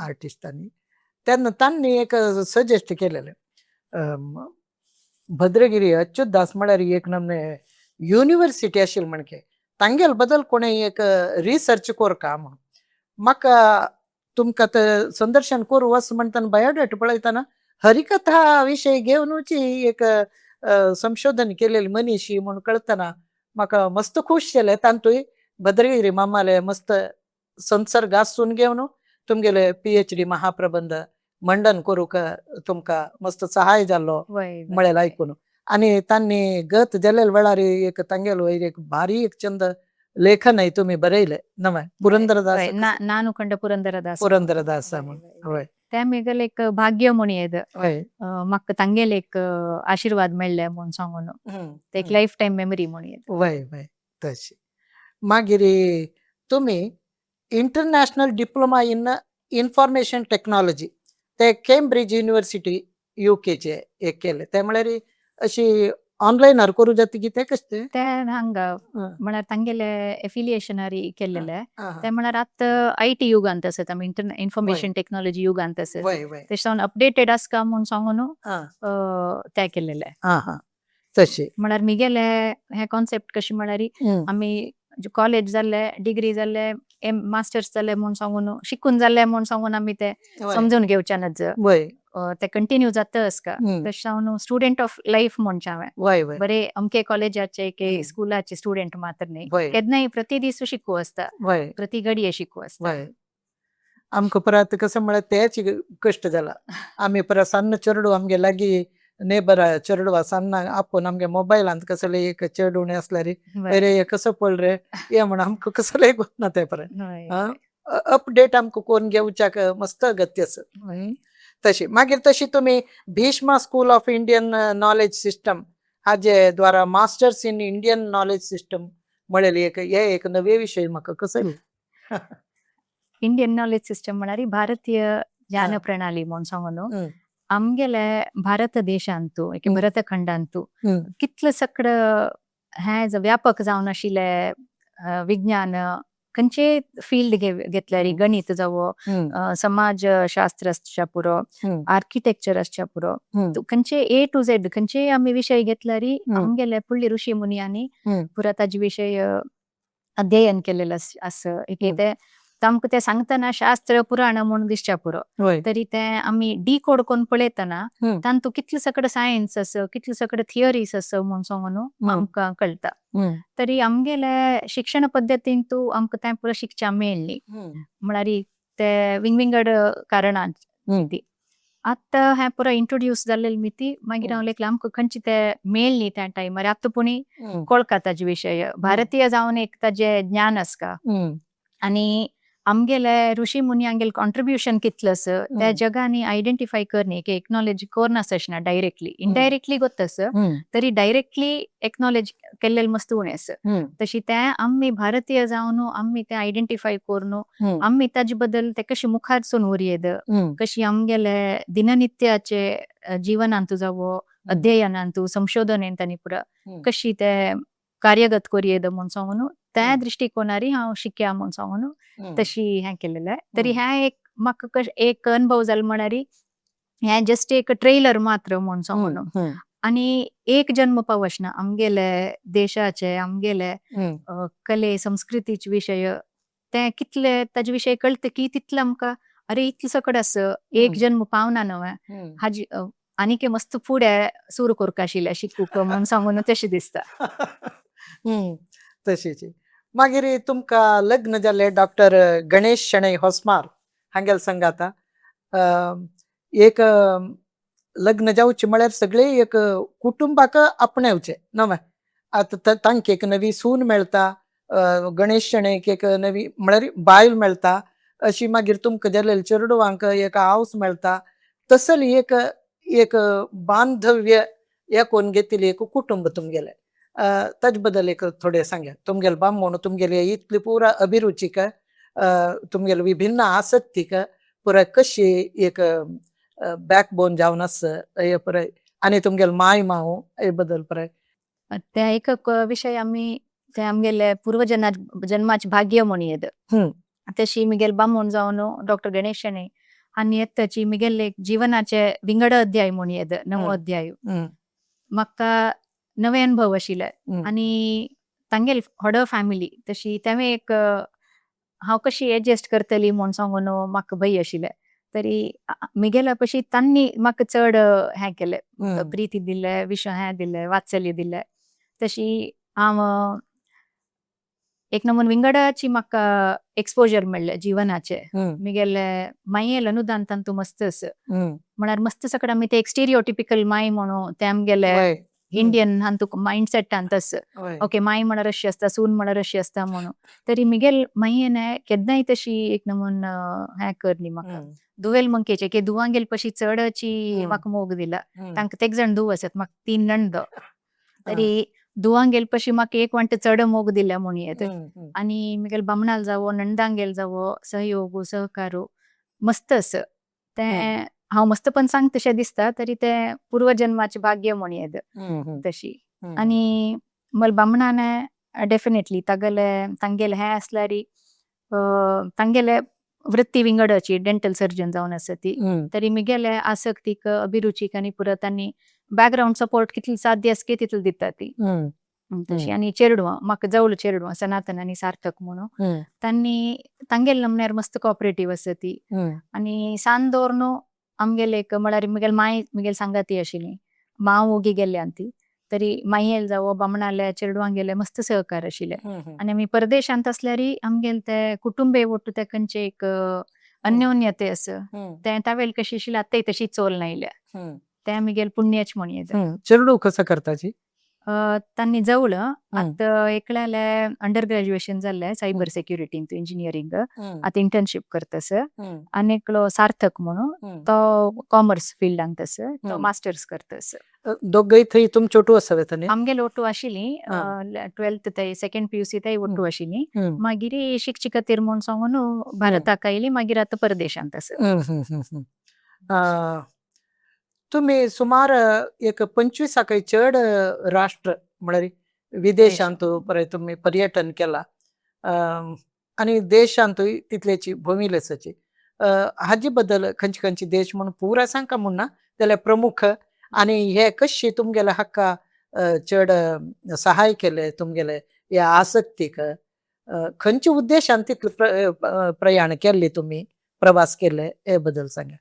आर्टिस्टांनी, तेन्ना तांणी एक सजेस्ट केलेले भद्रगिरी अच्युत दास म्हळ्यार एक नमने युनिवर्सिटी आशिल्ली म्हणके तांगेले बदल कोणें एक रिसर्च कोरका म्हूण. म्हाका तुमकां ते संदर्शन करूं वच म्हणटना बायोडेटा पळयतना हरिकथा विशय घेवनूच एक संशोधन केलेली मनीशी म्हूण कळतना म्हाका मस्त खूश जालें. तातूंय भद्रगिरी मामाले मस्त संसर्ग आसून घेवन तुमगेले पीएचडी महाप्रबंध मंडन करूंक तुमकां मस्त सहाय जाल्लो म्हळें आयकून. आनी तांणी गत जाल्ले वेळार एक तांगेलो एक भारी एक चंद लेखनय तुमी बरयलें नवें, पुरंदरदास, नानू कंड पुरंदरदास, पुरंदरदास म्हूण. तें म्हगेलें एक भाग्य म्हूण येद, म्हाका तांगेले एक आशिर्वाद मेळ्ळे म्हूण सांगून ते एक लायफ टायम मेमरी म्हूण येद. वय वय, तशी मागीर तुमी international diploma in information technology ते केम्ब्रिज युनिवर्सिटी युकेचे एक केले, ते म्हळ्यार अशी ऑनलायनार करूं जाता कितें कशें तें? तें हांगा म्हळ्यार तांगेले एफिलिएशनारी केल्लेले ते, म्हळ्यार आतां IT युगांत आसत आमी, इन्फॉर्मेशन टेक्नॉलॉजी युगांत आसत, तेश जावन अपडेटेड आसका म्हूण सांगून ते केल्लेले. तशें म्हळ्यार मिगेले हे कॉन्सेप्ट कशें म्हळ्यार आमी कॉलेज जाल्ले, डिग्री जाल्ले, एम मास्टर्स जाले म्हूण सांगून, शिकून जाले म्हूण सांगून आमी ते समजून घेवच्या नज. ते कंटिन्यू जाता आसका. तशें जावन स्टुडंट ऑफ लायफ म्हणचें हांवें. वय वय बरे अमके कॉलेजाचे की स्कुलाचे स्टुडंट मात्र न्ही, केन्नाय प्रति दीस शिकू आसता, प्रति घडये शिकू आसता. वय, आमकां परत कसं म्हळ्यार तेच कश्ट जाला. आमी परत सान्न चेडूं आमगे लागीं नेबर चेडवा सान्न आपोवन आमगे मोबायलांत कसले एक चेडूं आसल्यार, अरे हे कसो पळ रे हे म्हण आमकां कसलें ना ते परत अपडेट आमकां कोन्न घेवच्याक मस्त अगत्य आसा. तशी मागीर तशी तुमी Bhishma school of Indian knowledge system हाजे द्वारा masters in Indian knowledge system म्हळेली एक हे एक नवे विशय म्हाका कसो. इंडियन नॉलेज सिस्टम म्हळ्यार भारतीय ज्ञान प्रणाली म्हूण सांगून. आमगेले भारत देशांतू एक भरत खंडांतू कितले सगळं हें व्यापक जावन आशिल्ले विज्ञान, खंयचे फील्ड घेतल्यार, गणित जावो, समाज शास्त्र आसच्या पुरो, आर्किटेक्चर आसच्या पुरो, खंयचे ए टू झेड खंयचे आमी विशय घेतल्यार आमगेले फुडले ऋषी मुनियांनी पुरा ताजे विशय अध्ययन केलेलं आस. एक ते आमकां ते सांगतना शास्त्र पुराण म्हूण दिसच्या पुरो, तरी ते आमी डिकोड करून पळयतना तांतू कितले सगळं सायन्स आसा, कितले सगळे थियरीज आसा म्हूण सांगून आमकां कळटा. तरी आमगेले शिक्षण पद्दतींतू आमकां तें पुरो शिकच्या मेळ्ळी, म्हळ्यार ते विंगविंगड कारणां ती. आतां हें पुरो इंट्रोड्यूस जाल्लें मिती मागीर हांव लेखलें आमकां खंयची ते मेळ्ळी त्या टायमार, आतां पुणी कळका ताजे विशय. भारतीय जावन एक ताजे ज्ञान आसका आनी आमगेले ऋषी मुनी कॉन्ट्रिब्युशन कितलें आसा त्या जगानी आयडेंटिफाय करनी की एक्नॉलेज करना ना डायरेक्टली, इनडायरेक्टली गोत आसा, तरी डायरेक्टली एक्नॉलेज केल्लें मस्त उणें आसा. तशी ते आमी भारतीय जावन आमी ते आयडेंटिफाय करून आमी ताजे बद्दल ते कशी मुखार व्हरयेद, कशी आमगेले दिननित्याचे जीवनांतू जावो, अध्ययनांतू, संशोधनेंत पुरा कशी ते कार्यगत करयेद म्हूण सांगून त्या दृष्टिकोनारी हांव शिक्या म्हूण सांगून तशी हें केलेलें. तरी हें एक म्हाका एक अनुभव जालो म्हळ्यार हें जस्ट एक ट्रेलर मात्र म्हूण सांगून. आनी एक जन्म पावसना आमगेले देशाचे, आमगेले कले संस्कृतीचे विशय ते कितले ताजे विशय कळटा की तितले आमकां अरे इतले सकड आसा, एक जन्म पावना न्हय हाजी आनीक मस्त फुडें सुरू करका आशिल्लें शिकूंक म्हूण सांगून तशें दिसता. तशीच मागीर तुमकां लग्न जालें डॉक्टर गणेश शणै होसमार हांगेल संगाता. एक लग्न जावचें म्हळ्यार सगळे एक कुटुंबाक आपणावचें नवें. आतां तांकां एक नवी सून मेळटा, गणेश शणैक एक नवी म्हळ्यार बायल मेळटा, अशी मागीर तुमकां जाल्ले चेडवांक एक हावस मेळटा. तसली एक एक बांधव्य एकूण घेतिल्लें एक कुटुंब तुमगेलें. ताजे बद्दल एक थोडें सांगात. तुमगेले बामण तुमगेले इतली पुरा अभिरुचीक, तुमगेले विभिन्न आसक्तीक पुराय कशी एक बॅकबोन जावन आसा हे पुराय, आनी तुमगेले माय माव हे बद्दल पुराय. त्या एक विशय आमी ते आमगेले पूर्वजना जन्माचे भाग्य म्हणयेद. तशी मिगेल बामण जावन डॉक्टर गणेश शणै आनी येताची मिगेले जीवनाचे विंगड अध्याय म्हणयेद, नवो अध्याय. म्हाका नवे अनुभव आशिल्ले आनी तांगेली व्हड फॅमिली, तशी तेवें एक हांव कशी एडजस्ट करतली म्हूण सांगून म्हाका भंय आशिल्लें. तरी मिगेल्या पशी तांणी म्हाका चड हें केलें, प्रिती दिले, विश्व हें दिलें, वात्सल्य दिलें. तशी हांव एक नमून विंगडाची म्हाका एक्सपोजर मेळ्ळें जीवनाचे. मिगेले मायेल अनुदान तांतू मस्त आसा, म्हळ्यार मस्त सगळं आमी ते एक स्टेरियोटिपिकल माय म्हणून ते आमगेले इंडियन हांतू मायंड सेट तस, ओके माय म्हळ्यार अशी आसता, सून म्हळ्यार अशी आसता म्हणून. तरी मिगेल मायेन केन्नाय तशी एक नमून हें करली म्हाका. दुवेल मंकेचे की दुवांगेल पशी चडची म्हाका मोग दिला. तांकां तेग जाण धुव आसात, म्हाका तीन नणद, तरी दुवांगेल पशी म्हाका एक वांटे चड मोग दिल्या म्हणून येत. आनी मिगेल बामणाल जावो, नणदांगेल जावो, सहयोग सहकारू मस्त आसा तें. हांव मस्त पण सांग तशें दिसता, तरी तें पूर्वजन्माचें भाग्य म्हणून येत तशी. आनी मल बामणान डेफिनेटली तागेले तांगेले हें आसल्यार, तांगेले वृत्ती विंगडाची, डेंटल सर्जन जावन आसा ती, तरी मिगेले आसक्तीक, अभिरुचीक आनी पुरो तांणी बॅकग्रावंड सपोर्ट कितले साध्य आसा तितले दिता ती. तशी आनी चेडवां म्हाका जवळ चेडवां सनातन आनी सार्थक म्हणून तांणी तांगेले नमन्यार मस्त कॉपरेटीव आसा ती. आनी सान दवरनु आमगेले एक म्हळ्यार म्हगेले मांय म्हगेले सांगाती आशिल्ली, मांव ओगी गेल्ल्यान ती तरी मांयेल जावं बामणाले चेडवांगेले मस्त सहकार आशिल्ले. आनी आमी परदेशांत आसल्यारय आमगेले ते कुटुंबे ಒಟ್ಟು ते खंयचे एक अन्योन्यते आसा तें तावेल कशी आशिल्लें आतांय तशी चोल नायल्या, तें आमगेलें पुण्याच म्हणयें. चेडूं कसो करताची? तांणी जवळ आतां एकल्याले अंडर ग्रॅज्युएशन जाल्लें सायबर सेक्युरिटींत इंजिनियरींग, आतां इंटर्नशीप करतास. आनी एकलो सार्थक म्हणून तो कॉमर्स फिल्डांत आसा, तो मास्टर्स करतास. दोगय थंय तुमचे ओटू आसा न्ही? आमगेले ओटू आशिल्ली 12th थंय, सेकंड पीयूसी थंय ओटू आशिल्ली. मागीर शिकचे खातीर म्हूण सांगून भारताक आयली, मागीर आतां परदेशांत आसा. तुमी सुमार एक 25 चड राष्ट्र म्हळ्यार विदेशांत परत तुमी पर्यटन केला आनी देशांतूय तितल्याची भोंविलेसाची. हाजे बद्दल खंयचे खंयचे देश म्हणून पुरा सांगका म्हूण ना जाल्यार प्रमुख आनी हे कशी तुमगेले हाका चड सहाय केले तुमगेले ह्या आसक्तीक, खंयच्या उद्देशान तितले प्रयाण केल्ले तुमी, प्रवास केले हे बद्दल सांगा.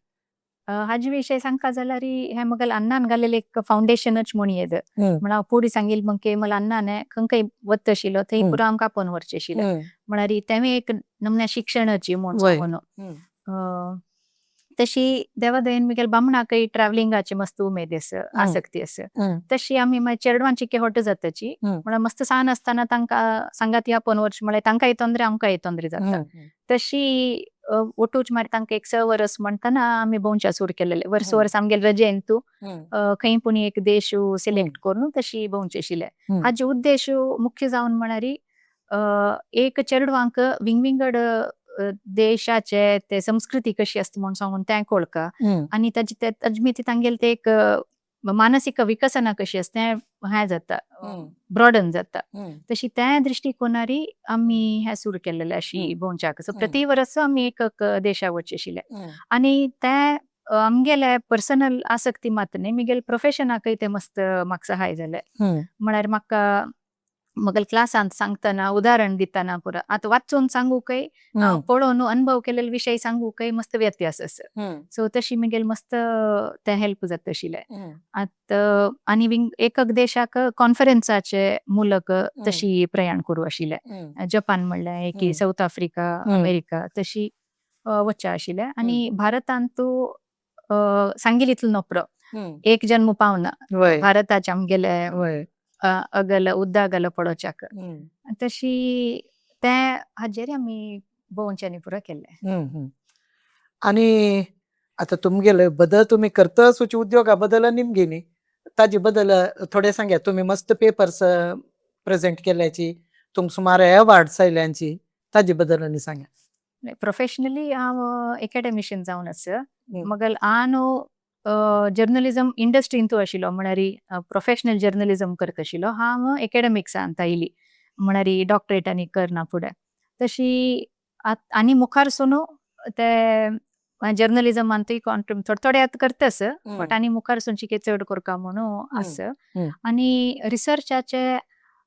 हाजे विशय सांगका जाल्यार हे म्हगेले अण्णान घालेले एक फावंडेशनच म्हूण येद. म्हण हांव पुडी सांगील मगे मला अण्णान खंय वत आशिल्लो थंय पुरा आमकां आपोवन व्हरचें आशिल्लें, म्हळ्यार तेंवूय एक नमन्या शिक्षणाची म्हूण सांगून. तशी देवा दयेन म्हगेले बामणाकय ट्रॅव्हलिंगाची मस्त उमेद आसा, आसक्ती आसा. तशी आमी मागीर चेडवांची केहोट जाताची, म्हळ्यार मस्त सान आसतना तांकां सांगाती आपोवन व्हरचें म्हळ्यार तांकांय तोंदरे आमकांय तोंदरे जाता. तशी ओटूच मागीर तांकां एक 6 वर्स म्हणटना आमी भोंवच्या सुरू केलेले, वर्स वर्स आमगेले रजेन तूं खंय पूण एक देश सिलेक्ट करून तशी भोंवचे आशिल्ले. हाजे उद्देश मुख्य जावन म्हळ्यार एक चेडवांक विंगविंगड देशाचे ते संस्कृती कशी आसता म्हूण सांगून तें कळका आनी ताजे ताजे ती तांगेले ते एक मानसीक विकसना कशी आसता तें हें जाता, ब्रॉडन जाता. तशी त्या दृश्टिकोनारी आमी हें सुरू केलेलें अशी भोंवच्याक. सो प्रति वर्स आमी एक देशा वचचे आशिल्ले. आनी तें आमगेले पर्सनल आसक्ती मात न्ही, म्हगेले प्रोफेशनाकय तें मस्त म्हाका सहाय जालें. म्हळ्यार म्हाका म्हगेले क्लासांत सांगतना उदाहरण दितना पुरा आतां वाचून सांगूकय पळोवन अनुभव केलेले विशय सांगूकय मस्त व्यत्यास आसा. सो तशी म्हगेले मस्त तें हेल्प जाता आशिल्लें. आतां आनी एक देशाक कॉन्फरन्साचे मुलक तशी प्रयाण करूं आशिल्लें. जपान म्हणलें एक, सावथ आफ्रिका, अमेरिका तशी वचचें आशिल्लें. आनी भारतांत सांगील इतलो नोपरो एक जन्म पावना भारताचे आमगेले अगल उद्दागल पळोवच्याक. तशी तें हाजेर आमी भोंवच्यांनी पुरो केल्लें. आनी आतां तुमगेले बदल तुमी करतच उद्योगा बदल निमगे न्ही, ताजे बदल थोडे सांग्या. तुमी मस्त पेपर्स प्रेझेंट केल्याची, तुमकां सुमार अवॉर्ड्स आयल्यांची, ताजे बदल आनी सांग्या. प्रोफेशनली हांव एकाडेमिशियन जावन आसा. मगल हांव जर्नलिजम इंडस्ट्रींतू आशिल्लो, म्हळ्यार प्रोफेशनल जर्नलिजम करता आशिल्लो. हांव एकाडेमिक्सांत आयली, म्हळ्यार डॉक्टरेट आनी करना फुडें. तशी आनी मुखार सून ते जर्नलिजमांतूय थोडे थोडे आतां करतास, बट आनी मुखार सून कितें चड करका म्हणून आसा. आनी रिसर्चाचे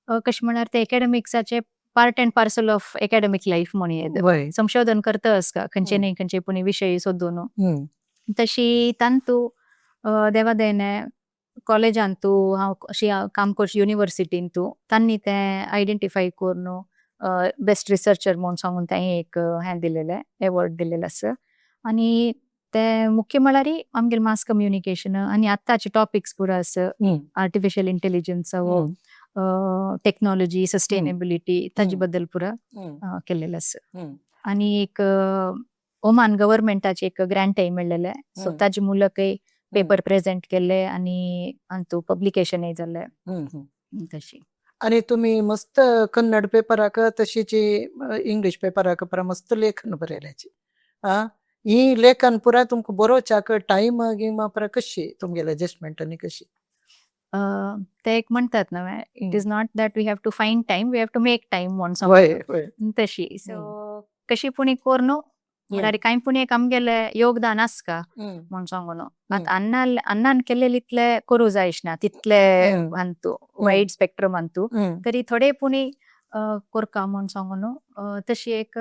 कशें म्हळ्यार ते एकाडेमिक्साचे part and parcel of academic life म्हणून संशोधन करता आसता खंयचे न्ही खंयचे पूण विशय सोदून. तशी तांतू देवादयेने कॉलेजांतू हांव अशी काम करची युनिवर्सिटींतू तांणी तें आयडेंटिफाय करून बेस्ट रिसर्चर म्हूण सांगून तें एक हें दिलेलें, एवॉर्ड दिलेलें आसा. आनी ते मुख्य म्हळ्यार आमगेले मास कम्युनिकेशन आनी आतांचे टॉपिक्स पुरो आसा, आर्टिफिशियल इंटेलिजन्स, टेक्नॉलॉजी, सस्टेनेबिलिटी ताजे बद्दल पुरो केल्लेलें आसा. आनी एक ओमान गव्हर्मेंटाचे एक ग्रांटय मेळ्ळेलें, सो ताजे मुलकय पेपर प्रेझेंट केल्ले आनी अंतू पब्लिकेशनय जाल्लें. तशी. आनी तुमी मस्त कन्नड पेपराक तशीच इंग्लीश पेपराक पुरा मस्त लेखन बरयल्याची. ही लेखन पुरा तुमकां बरोवच्याक टायम गिम पुरा कशी तुमगेले एडजस्टमेंट आनी कशी? ते एक म्हणतात ना, it is not that we have to find time, we have to make time म्हूण. तशी सो कशी पूण करून म्हळ्यार कांय पूण एक आमगेले योगदान आसका म्हूण सांगून आतां अण्णान केल्लेले इतले करूं जायना तितले अंतू वायड स्पेक्ट्रम अंतू तरी थोडे पुणी कोरका म्हूण सांगून तशी एक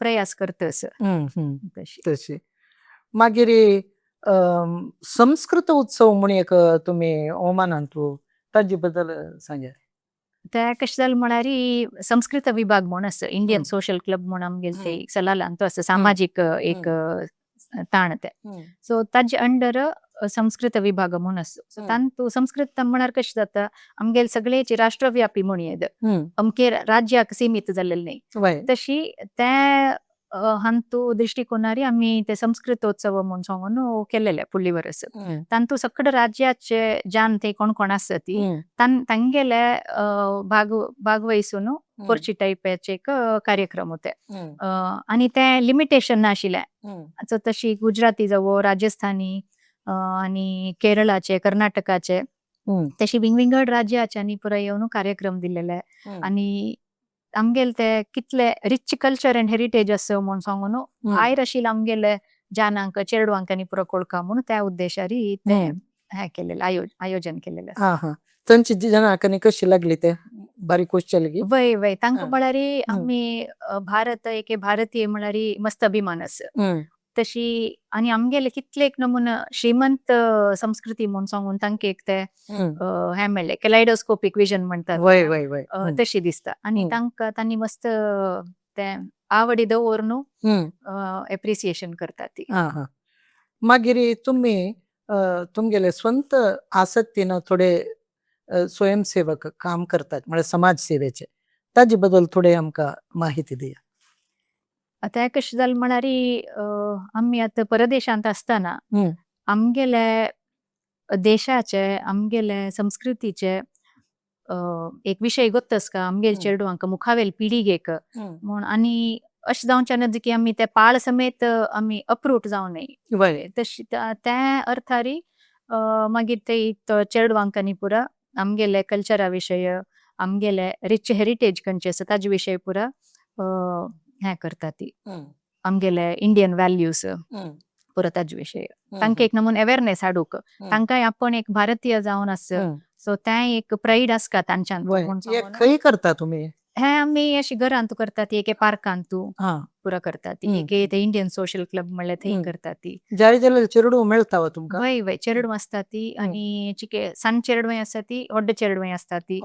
प्रयास करतस तशी. तशी मागीर संस्कृत उत्सव म्हूण एक तुमी ओमानांतू ताजे बद्दल सांगात. ते कशें जालें म्हळ्यार संस्कृत विभाग म्हूण आसा, इंडियन सोशल क्लब म्हूण आमगेले ते सलालांतू आसा, सामाजीक एक ताण ते. सो ताजे अंडर संस्कृत विभाग म्हूण आसा. सो तांतू संस्कृत म्हळ्यार कशें जाता, आमगेले सगळेची राष्ट्रव्यापी म्हूण येद, अमके राज्याक सीमित जाल्लेले न्ही. तशी ते हांतू दृश्टिकोनारी आमी ते संस्कृतोत्सव म्हूण सांगून केल्लेले फुडले वर्स. तांतू सगळे राज्याचे जान ते कोण कोण आसा ती तांगेले भागवयसून कोरची टायपाचे एक कार्यक्रम होते. आनी ते लिमिटेशन नाशिल्ले. सो तशी गुजराती जावो, राजस्थानी आनी केरळाचे, कर्नाटकाचे, तशी विंगविंगड राज्याच्यानी पुराय येवन कार्यक्रम दिलेले. आनी आमगेले ते कितले रिच कल्चर अँड हेरिटेज आसा म्हूण सांगून भायर आशिल्ले आमगेले जानांक चेडवांक पुरो कोळका म्हूण त्या उद्देशारी ते हें केलेले, आयोजन केलेले. हा हा, थंयची जनाक कशी लागली ते बारीक खोश जाली की? वय वय, तांकां म्हळ्यार आमी भारत एक भारतीय म्हळ्यार मस्त अभिमान आसा तशी. आनी आमगेले कितले एक नमुना श्रीमंत संस्कृती म्हूण सांगून तांकां एक ते हें मेळ्ळें, कॅलायडोस्कोपीक विजन म्हणटात. वय वय वय तशी दिसता. आनी तांकां तांणी मस्त ते आवडी दवरून एप्रिसिएशन करतात ती. हा हा, मागीर तुमी तुमगेले स्वंत आसक्तीन थोडे स्वयंसेवक काम करतात म्हळ्यार समाज सेवेचे, ताजे बद्दल थोडे आमकां माहिती दिया. आतां कशें जालें म्हळ्यार आमी आतां परदेशांत आसतना आमगेले देशाचे, आमगेले संस्कृतीचे एक विशय गोत्तस का आमगेले चेडवांक मुखावेल पिळगेक म्हूण. आनी अशें जावचें नज की आमी ते पाळ समेत आमी अप्रूट जावं नये, तशी त्या अर्थारी मागीर ते चेडवांकांनी पुरा आमगेले कल्चरा विशय, आमगेले रिच हेरिटेज खंयचे आसा ताजे विशय पुरा हें करता ती, आमगेले इंडियन व्हॅल्यूज पुरा ताजे विशय तांकां एक नमून अवेरनेस हाडूंक, तांकांय आपण एक भारतीय जावन आसा सो तें एक प्रायड आसता तांच्यान. खंय करता तुमी हे? आमी अशी घरांत करतात, एके पार्कांतू पुरा करतात, एके ते इंडियन सोशल क्लब म्हणल्यार थंय करतात ती. जाय जाल्यार चेडूं मेळटा वा तुमकां? वय वय, चेडूं आसता ती आनी चिके सान चेडवां आसता ती, व्हड चेडवां आसता ती.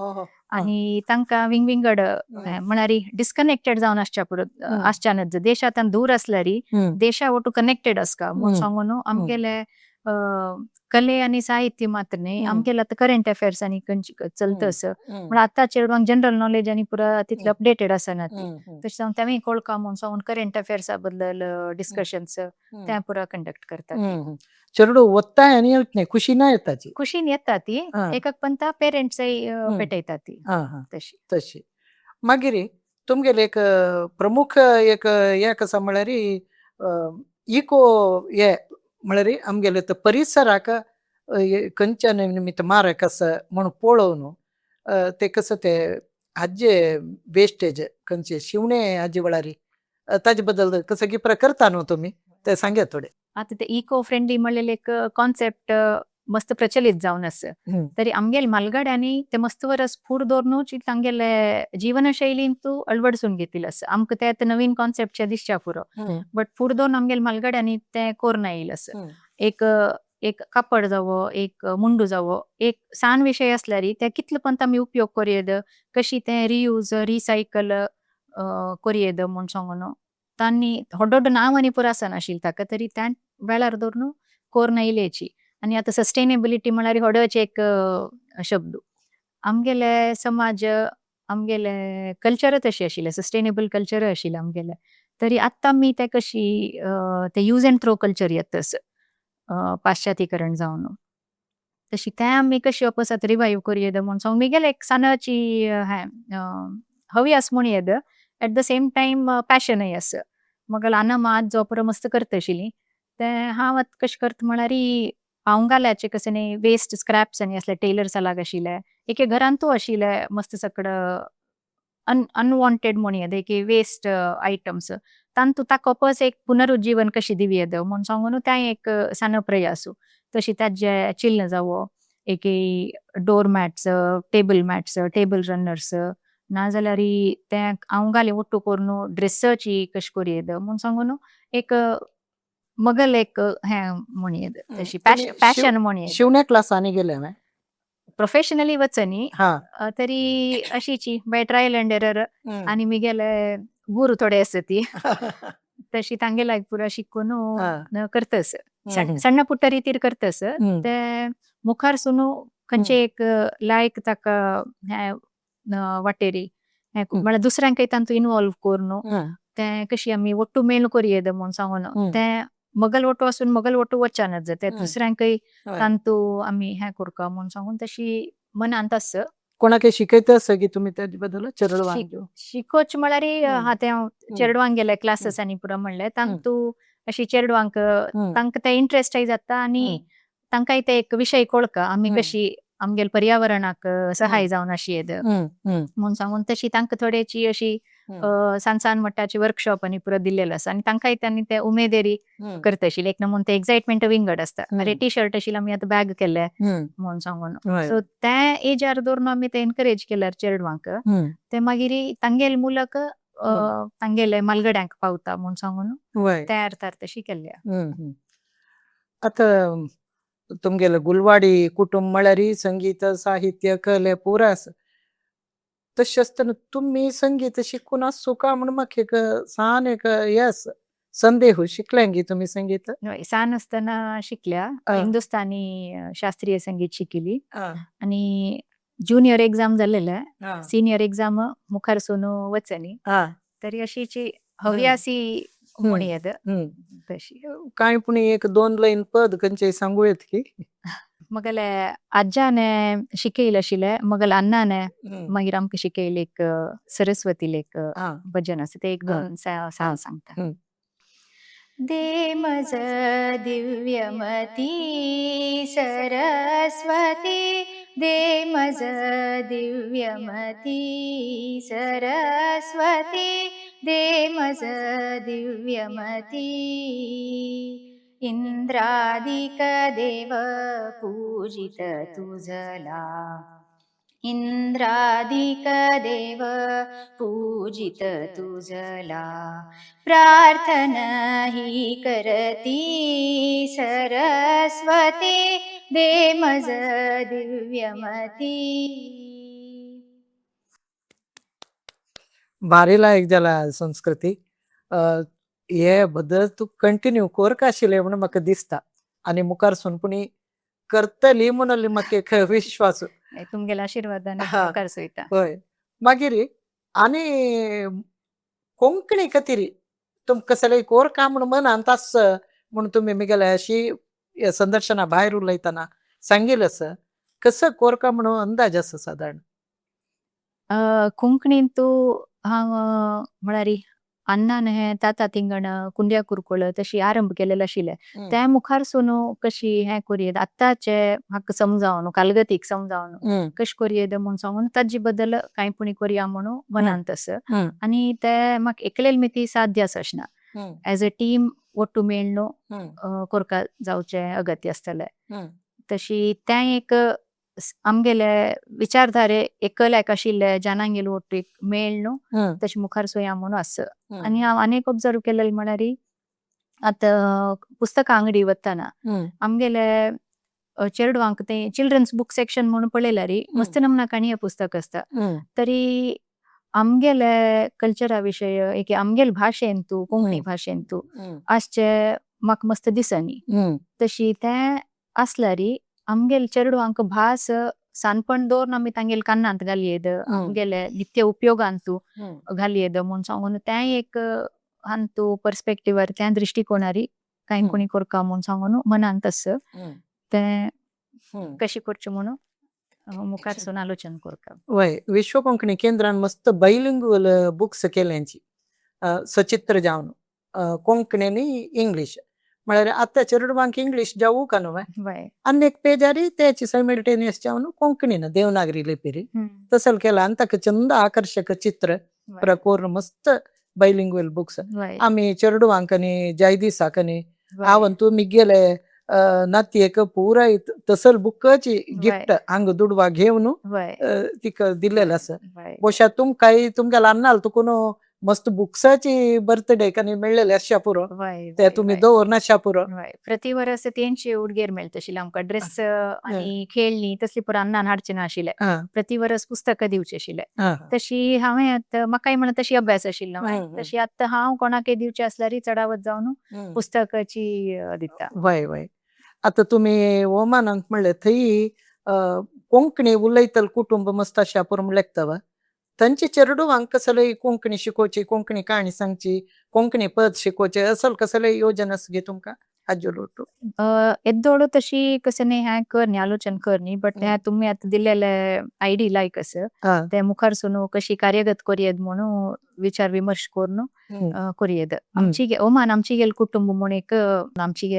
आनी तांकां विंगविंगड म्हळ्यार डिस्कनेक्टेड जावन आसच्या पुरो आसच्या नज, देशांत दूर आसल्यार देशा ಒಟ್ಟು कनेक्टेड आसका म्हूण सांगून आमगेले कले आनी साहित्य मात्र न्ही, आमगेले आतां करंट अफेर्स आनी खंयची चलता असं म्हळ्यार आतां चेडवांक जनरल नॉलेज आनी पुरा तितले अपडेटेड आसना ती, तशें जावन तेंवूय कोळका म्हूण सांगून करंट अफेर्सा बद्दल डिस्कशन्स ते पुरा कंडक्ट करतात. चेडूं वत्ताय आनी येत न्ही, खुशी ना येता ती? खुशीन येता ती, एक पंता पेरेंट्सय पेटयता ती तशी. तशी मागीर तुमगेले एक प्रमुख एक हें कसा म्हळ्यार इको हे म्हळ्यार आमगेले ते परिसराक खंयच्या निमित्त मारक आसा म्हूण पळोवन ते कसं ते हाजे वेस्टेज खंयचे शिवणे हाजे वेळार ताजे बद्दल कसं की करता न्हू तुमी, ते सांगयात थोडे. आतां ते इको फ्रेंडली म्हणलेले एक कॉन्सेप्ट मस्त प्रचलित जावन आसा, तरी आमगेले मालगाड्यांनी ते मस्त वरस फूड दवरनूच तांगेले जीवनशैलींतू अळवडसून घेतिल्लें आसा. आमकां ते आतां नवीन कॉन्सेप्टचे दिसच्या पुरो, बट फूड दवरून आमगेले मालगाड्यांनी ते कोरना येयल आसा. एक एक कापड जावो, एक मुंडू जावो, एक सान विशय आसल्यार ते कितले पंत आमी उपयोग कोरयेद, कशी ते रियूज रिसायकल कोरयेद म्हूण सांगून तांणी व्हड व्हड नांवांनी पुरो आसनाशिल्लें ताका, तरी त्या वेळार दवरून कोरना येयलेची. आनी आतां सस्टेनेबिलिटी म्हळ्यार व्हडच एक शब्द, आमगेले समाज आमगेले कल्चरच अशें आशिल्लें, सस्टेनेबल कल्चर आशिल्लें आमगेलें. तरी आतां आमी ते कशी ते यूज अँड थ्रो कल्चर येता पाश्चातीकरण जावन, तशी तें आमी कशी वापस आतां रिवायव कोरयेद म्हूण सांगून म्हगेलें एक सानाची हें हवी आसा म्हूण येद, एट the same time पॅशनय आसा. म्हाका ल्हान आजो पुरो मस्त करता आशिल्ली तें, हांव आतां कशें करता म्हळ्यार हांव कशें न्ही वेस्ट स्क्रॅप्स आनी असले टेलर्सा लाग आशिल्ले, एके घरांतू आशिल्ले मस्त सगळं अनवॉन्टेड म्हणयेत एक वेस्ट आयटम्स तांतू ताका एक पुनरुज्जीवन कशी दिवयेत म्हूण सांगून तें एक सान प्रयासू. तशी ताजे चिल्ल जावो, एक door mats, table mats, table runners, नाजाल्यार ते हांव घाली ಒಟ್ಟು करून ड्रेसाची कश करुयेत म्हूण सांगून एक मगल एक हें म्हणयेत तशी पॅशन म्हणयेत. शिवण्या क्लासांनी गेले हांवें. प्रोफेशनली वचनी तरी अशीची बाय ट्रायल अँड एरर आनी मिगेले गुरू थोडे आसती तशी तांगेला पुरा शिकून करतस, सಣ್ಣ ಪುಟ್ಟ ರೀತಿर करतस. ते मुखार सुन खंयचे एक लायक ताका हें वाटेरी म्हळ्यार दुसऱ्यांकय तांतू इन्वॉल्व करून ते कशी आमी ಒಟ್ಟು ಮೇल ಕೊರಿಯेದ म्हूण सांगून ते मगल ಒಟ್ಟು आसून मगल ಒಟ್ಟು वचनच ते दुसऱ्यांकय तांतू आमी हें करका म्हूण सांगून तशी मनांत आस. कोणाकय शिकयता आसा की तुमी तेजे बद्दल चेडवांक? शिकोच म्हळ्यार हा तें हांव चेडवांक गेले क्लासीसांनी पुरा म्हणलें तांतू अशी चेडवांक तांकां ते इंट्रस्टय जाता आनी तांकांय ते एक विशय कळका आमी कशी आमगेले पर्यावरणाक सहाय जावन अशी येद म्हूण सांगून तशी तांकां थोडेची अशी सान सान मट्टाची वर्कशॉप आनी पुरो दिल्लेलो आसा आनी तांकांय तांणी ते उमेदेरी करता आशिल्ले. एक नमून ते एक्सायटमेंट विंगड आसता, अरे टी शर्ट आशिल्ले आमी आतां बॅग केले म्हूण सांगून. सो ते एजार दवरून आमी ते एनकरेज केल्यार चेडवांक ते मागीर तांगेले मुलक तांगेले मालगड्यांक पावता म्हूण सांगून तयार तर तशी केल्ल्या. आतां तुमगेले गुलवाडी कुटुंब म्हळ्यार संगीत साहित्य कले पुरा आसा. तशें आसतना तुमी संगीत शिकून आसूं का म्हूण म्हाका एक सान एक हें आसा संदेह. शिकलें तुमी संगीत? सान आसतना शिकल्या, हिंदुस्तानी शास्त्रीय संगीत शिकिली आनी ज्युनियर एक्झाम जाल्लेले, सिनियर एक्झाम मुखार सून वचनी तरी अशीची हव्यासी म्हणयेत तशी. कांय पूण एक दोन लायन पद खंयचे सांगू येत की? मगले आज्याने शिकयले आशिल्ले, मगले अण्णाने मागीर आमकां शिकयले एक सरस्वतीले एक भजन आसा ते एक दोन साल सांगता. दे मज दिव्यमती सरस्वती, दे मज दिव्यमती सरस्वती, दे मज दिव्यमती. इंद्रादिक देव पूजित तुझला, इंद्रादिक देव पूजित तुझला, प्रार्थना ही करती सरस्वती, दे मज दिव्यमती. भारी लायक जाला संस्कृती. हे बद्दल तूं कंटिन्यू करका आशिल्लें म्हणून म्हाका दिसता आनी मुखार सून पुणी करतली म्हणून म्हाका एक विश्वास. तुमगेल्या आशिर्वादान मुखार सोयता. हय. मागीर आनी कोंकणी खातीर तुमकां कसलें कोरका म्हूण मनांत आस म्हूण तुमी मिगेले अशी संदर्शना भायर उलयतना सांगील आसा, कसो कोरका म्हणून अंदाज आसा सादारण? कोंकणींत तूं हांव म्हळ्यार अण्णान हें ताता तिंगण कुंड्या कुरकुळ तशी आरंभ केलेले आशिल्ले त्या मुखार सून कशी हें करुयेत आतांचे म्हाका समजावन कालगतीक समजावन कशें करुयेत म्हूण सांगून ताजे बद्दल कांय पुणी करया म्हणून मनांत आसा. आनी ते म्हाका एकलेल मिती साध्य आसा अशें ना, एज अ टीम ಒಟ್ಟು मेळ्ळो कोरका जावचें अगत्य आसतलें. तशी तें एक आमगेले विचारधारे एकल्याक आशिल्ले जानांगेल ಒಟ್ಟು एक मेळ्ळो तशें मुखार सोया म्हणून आसा. आनी हांव आनी एक ऑब्जर्व केलेलें म्हळ्यार आतां पुस्तकां अंगडी वतना आमगेले चेडवांक ते चिल्ड्रन्स बुक सेक्शन म्हणून पळयल्यार मस्त नमना काणये पुस्तक आसता, तरी आमगेले कल्चरा विशय एक आमगेले भाशेंतू कोंकणी भाशेंतू आसचे म्हाका मस्त दिसनी. तशी तें आसल्यार आमगेले चेडवांक भास सानपण दवरून आमी तांगेले कानांत घालयेत आमगेले नित्य उपयोगांतू घालयेत म्हूण सांगून तें एक हांतू पर्सपेक्टिवार त्या दृश्टिकोणारी कांय कोणी करका म्हूण सांगून मनांत आसा. तें कशें करचें म्हणून मुखार सून आलोचन करता. वय, विश्व कोंकणी केंद्रान मस्त बायलिंगुअल बुक्स केल्यांची सचित्र जावन कोंकणी आनी इंग्लीश. म्हळ्यार आतां चेडवांक इंग्लीश जावू का न्हू. आनी एक पेजारी त्याची सायमल्टेनियस जावन कोंकणीन देवनागरी लिपीरी तसल केला आनी ताका चंद आकर्शक चित्र करून मस्त बायलिंग्वल बुक्स आमी चेडवांक आनी जयदिसाक आनी हांव तूं मिगेले नातयेक पुराय तसल बुकाची गिफ्ट हांगा दुडवा घेवन तिका दिल्लेलं आसा. ಬಹುಶಃ तुमकांय तुमगेल्या अन्नाल तुकून मस्त बुक्साची बर्थडे आनी मेळ्ळेले आसच्या पुरो, ते तुमी दवर नासच्या पुरो. प्रति वर्स तेंची उडगेर मेळटा आमकां, ड्रेस आनी खेळणी तसली पुरो अन्नान हाडचे नाशिल्ले. प्रति वर्स पुस्तकां दिवचे आशिल्ले. तशी हांवें आतां म्हाकाय म्हणून तशी अभ्यास आशिल्लो. तशी आतां हांव कोणाकय दिवचे आसल्यार चडावत जावन पुस्तकाची दिता. वय वय, आतां तुमी ओमानांत म्हणले थंय कोंकणी उलयतल कुटुंब मस्त आशा पुरो म्हणलें. थंयचे चेडवांक कसले कोंकणी शिकोवची, कोंकणी काणी सांगची, कोंकणी पद शिकोवचे, असल कसले योजना आसा गे तुमकां हाज्यो लोटू? येद्दोळू तशी कसं न्ही हें करनी आलोचन करनी, बट हें तुमी आतां दिल्लेले आयडी लायक आसा, ते मुखार सून कशी कार्यगत करयेत म्हणून विचार विमर्श करून करयेत. आमची ओमान आमची गेल कुटुंब म्हूण एक आमची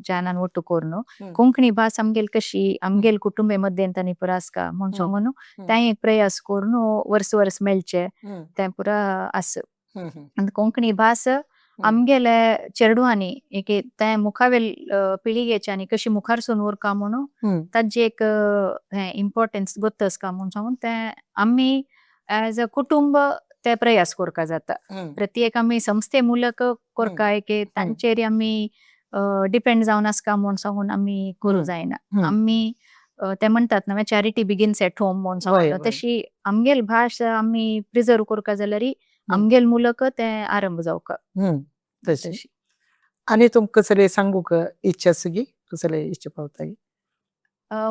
जानान ಒಟ್ಟು कोरून कोंकणी भास आमगेल कशी आमगेल कुटुंबे मध्ये तांणी पुरा आसका म्हूण सांगून तें एक प्रयास करून वर्स वर्स मेळचे तें पुरा आसा. आनी कोंकणी भास आमगेले चेडवांनी एक तें मुखावेल पिळगेच्यानी कशी मुखार सून उरका म्हणून ताजी एक हें इम्पॉर्टन्स गोत्त आसका म्हूण सांगून तें आमी एज अ कुटुंब ते प्रयास करका जाता. प्रत्येक आमी संस्थे मूलक करका एक तांचेर आमी डिपेंड जावन आसका म्हूण सांगून आमी करूं जायना. आमी ते म्हणटात ना, चॅरिटी बिगिन्स एट होम म्हूण सांगून, तशी आमगेल भास आमी प्रिजर्व करका जाल्यार आमगेल मुलक ते आरंभ जावका. तशी आनी तुमकां कसले सांगूक इच्छा आसा, कसले इच्छा पावता?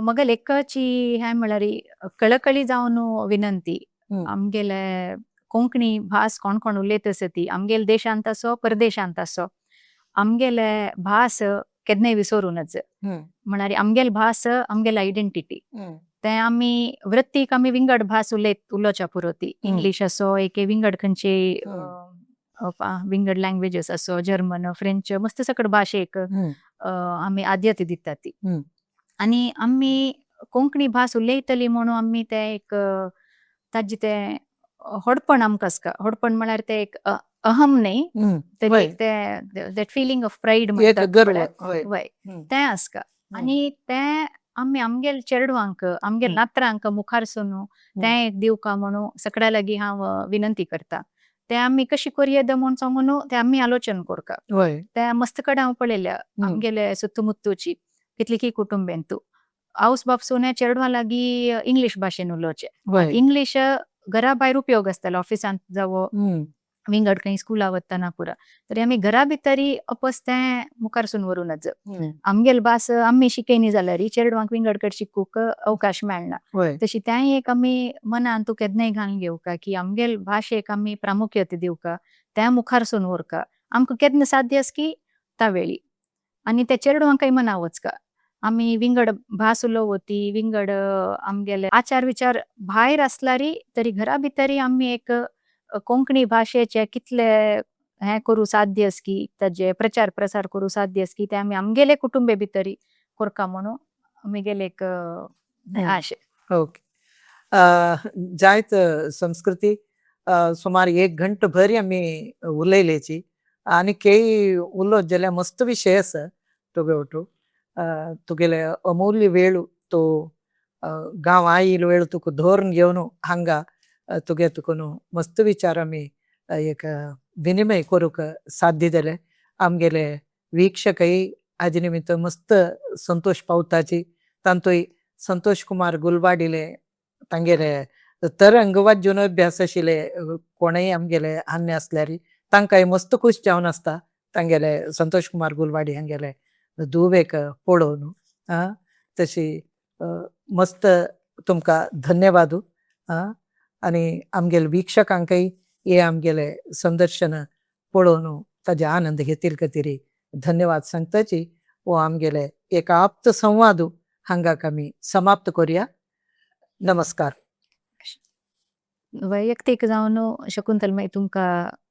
मगल एकची हें म्हळ्यार कळकळी जावन विनंती, आमगेले कोंकणी भास कोण कोण उलयत आसा ती आमगेल देशांत आसो परदेशांत आसो, आमगेले भास केन्नाय विसरूं नज. म्हळ्यार आमगेल भास आमगेल आयडेंटिटी, ते आमी वृत्तीक आमी विंगड भास उलयत उलोवच्या पुरो, ती इंग्लीश असो एक विंगड खंयची विंगड लँग्वेजीस असो, जर्मन, फ्रेंच, मस्त सकट भाशेक आमी आद्यते दिता ती. आनी आमी कोंकणी भास उलयतली म्हणून आमी ते एक ताजी ते होडपण आमकां आसका. होडपण म्हळ्यार ते एक अहम न्ही तरी ते that feeling of pride म्हणटात, वय तें आसका. आनी तें आमी आमगेल चेडवांक आमगेल नात्रांक मुखार सून तें एक दिवका म्हणून सगळ्या लागीं हांव विनंती करता. ते आमी कशी करयेद म्हूण सांगून ते आमी आलोचन करका. ते मस्त कडेन हांव पळयल्या आमगेले सुत्तुमुत्तूची कितली कुटुंबेंतू आवस बाप सोन्या चेडवां लागीं इंग्लीश भाशेन उलोवचे. इंग्लीश घरा भायर उपयोग आसतालो, ऑफिसांत जावो विंगड खंय स्कुला वतना पुरा, तरी आमी घरा भितरी अपस तें मुखार सून व्हरूं नज. आमगेल भास आमी शिकयनी जाल्यार चेडवांक विंगड कडेन शिकूंक अवकाश मेळना. तशी तेंय एक आमी मनान तूं केन्नाय घालून घेवका की आमगेल भाशेक आमी प्रामुख्यता दिवका, तें मुखार सून व्हरका आमकां केन्ना साध्य आसा की त्या वेळी. आनी त्या चेडवांकय मना वचका आमी विंगड भास उलोवती, विंगड आमगेले आचार विचार भायर आसल्यार तरी घरा भितरी आमी एक कोंकणी भाशेचे कितले हें करूं साध्य आसा की ताजे प्रचार प्रसार करूं साध्य आसा की ते आमी आमगेले कुटुंबे भितरी करका म्हणून आमगेले एक आशे. ओके, जायत संस्कृती, सुमार एक घंटो भर आमी उलयलेची आनी केय उलोवत जाल्यार मस्त विशय आसा तुगे वटू. तुगेले अमूल्य वेळ तो गांव आयिल्लो वेळ तुका धरून घेवन हांगा तुगे तुका मस्त विचार आमी एक विनिमय करूंक साध्य जालें. आमगेले वीक्षकय हाजे निमित्त मस्त संतोश पावताची. तांतूय संतोष कुमार गुलवाडिले तांगेले तरंग वाजून अभ्यास आशिल्ले कोणूय आमगेले आन्ने आसल्यार तांकांय मस्त खूश जावन आसता तांगेले संतोष कुमार गुलवाडी हांगेले दुवेक पळोवन. तशी मस्त तुमकां धन्यवाद. आनी आमगेले वीक्षकांकय हे आमगेले संदर्शन पळोवन ताजे आनंद घेतील खातीर धन्यवाद सांगताची. वो आमगेले एक आप्त संवाद हांगाक आमी समाप्त करुया. नमस्कार. वैಯಕ್ತಿक जावन शकुंतल माई तुमकां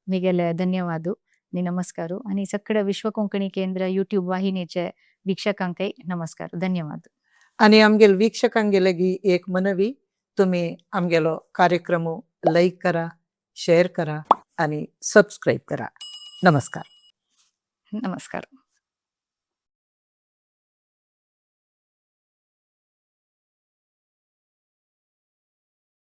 मिगेले धन्यवाद. नमस्कार आणि सगळं विश्व कोंकणी केंद्र यूट्यूब वाहिनीचे वीक्षकांकय नमस्कार, धन्यवाद. आणि आमगेल वीक्षकांगेलगी एक मनवी, तुम्ही आमगेलो कार्यक्रम लाईक करा, शेअर करा आणि सबस्क्राईब करा. नमस्कार. नमस्कार.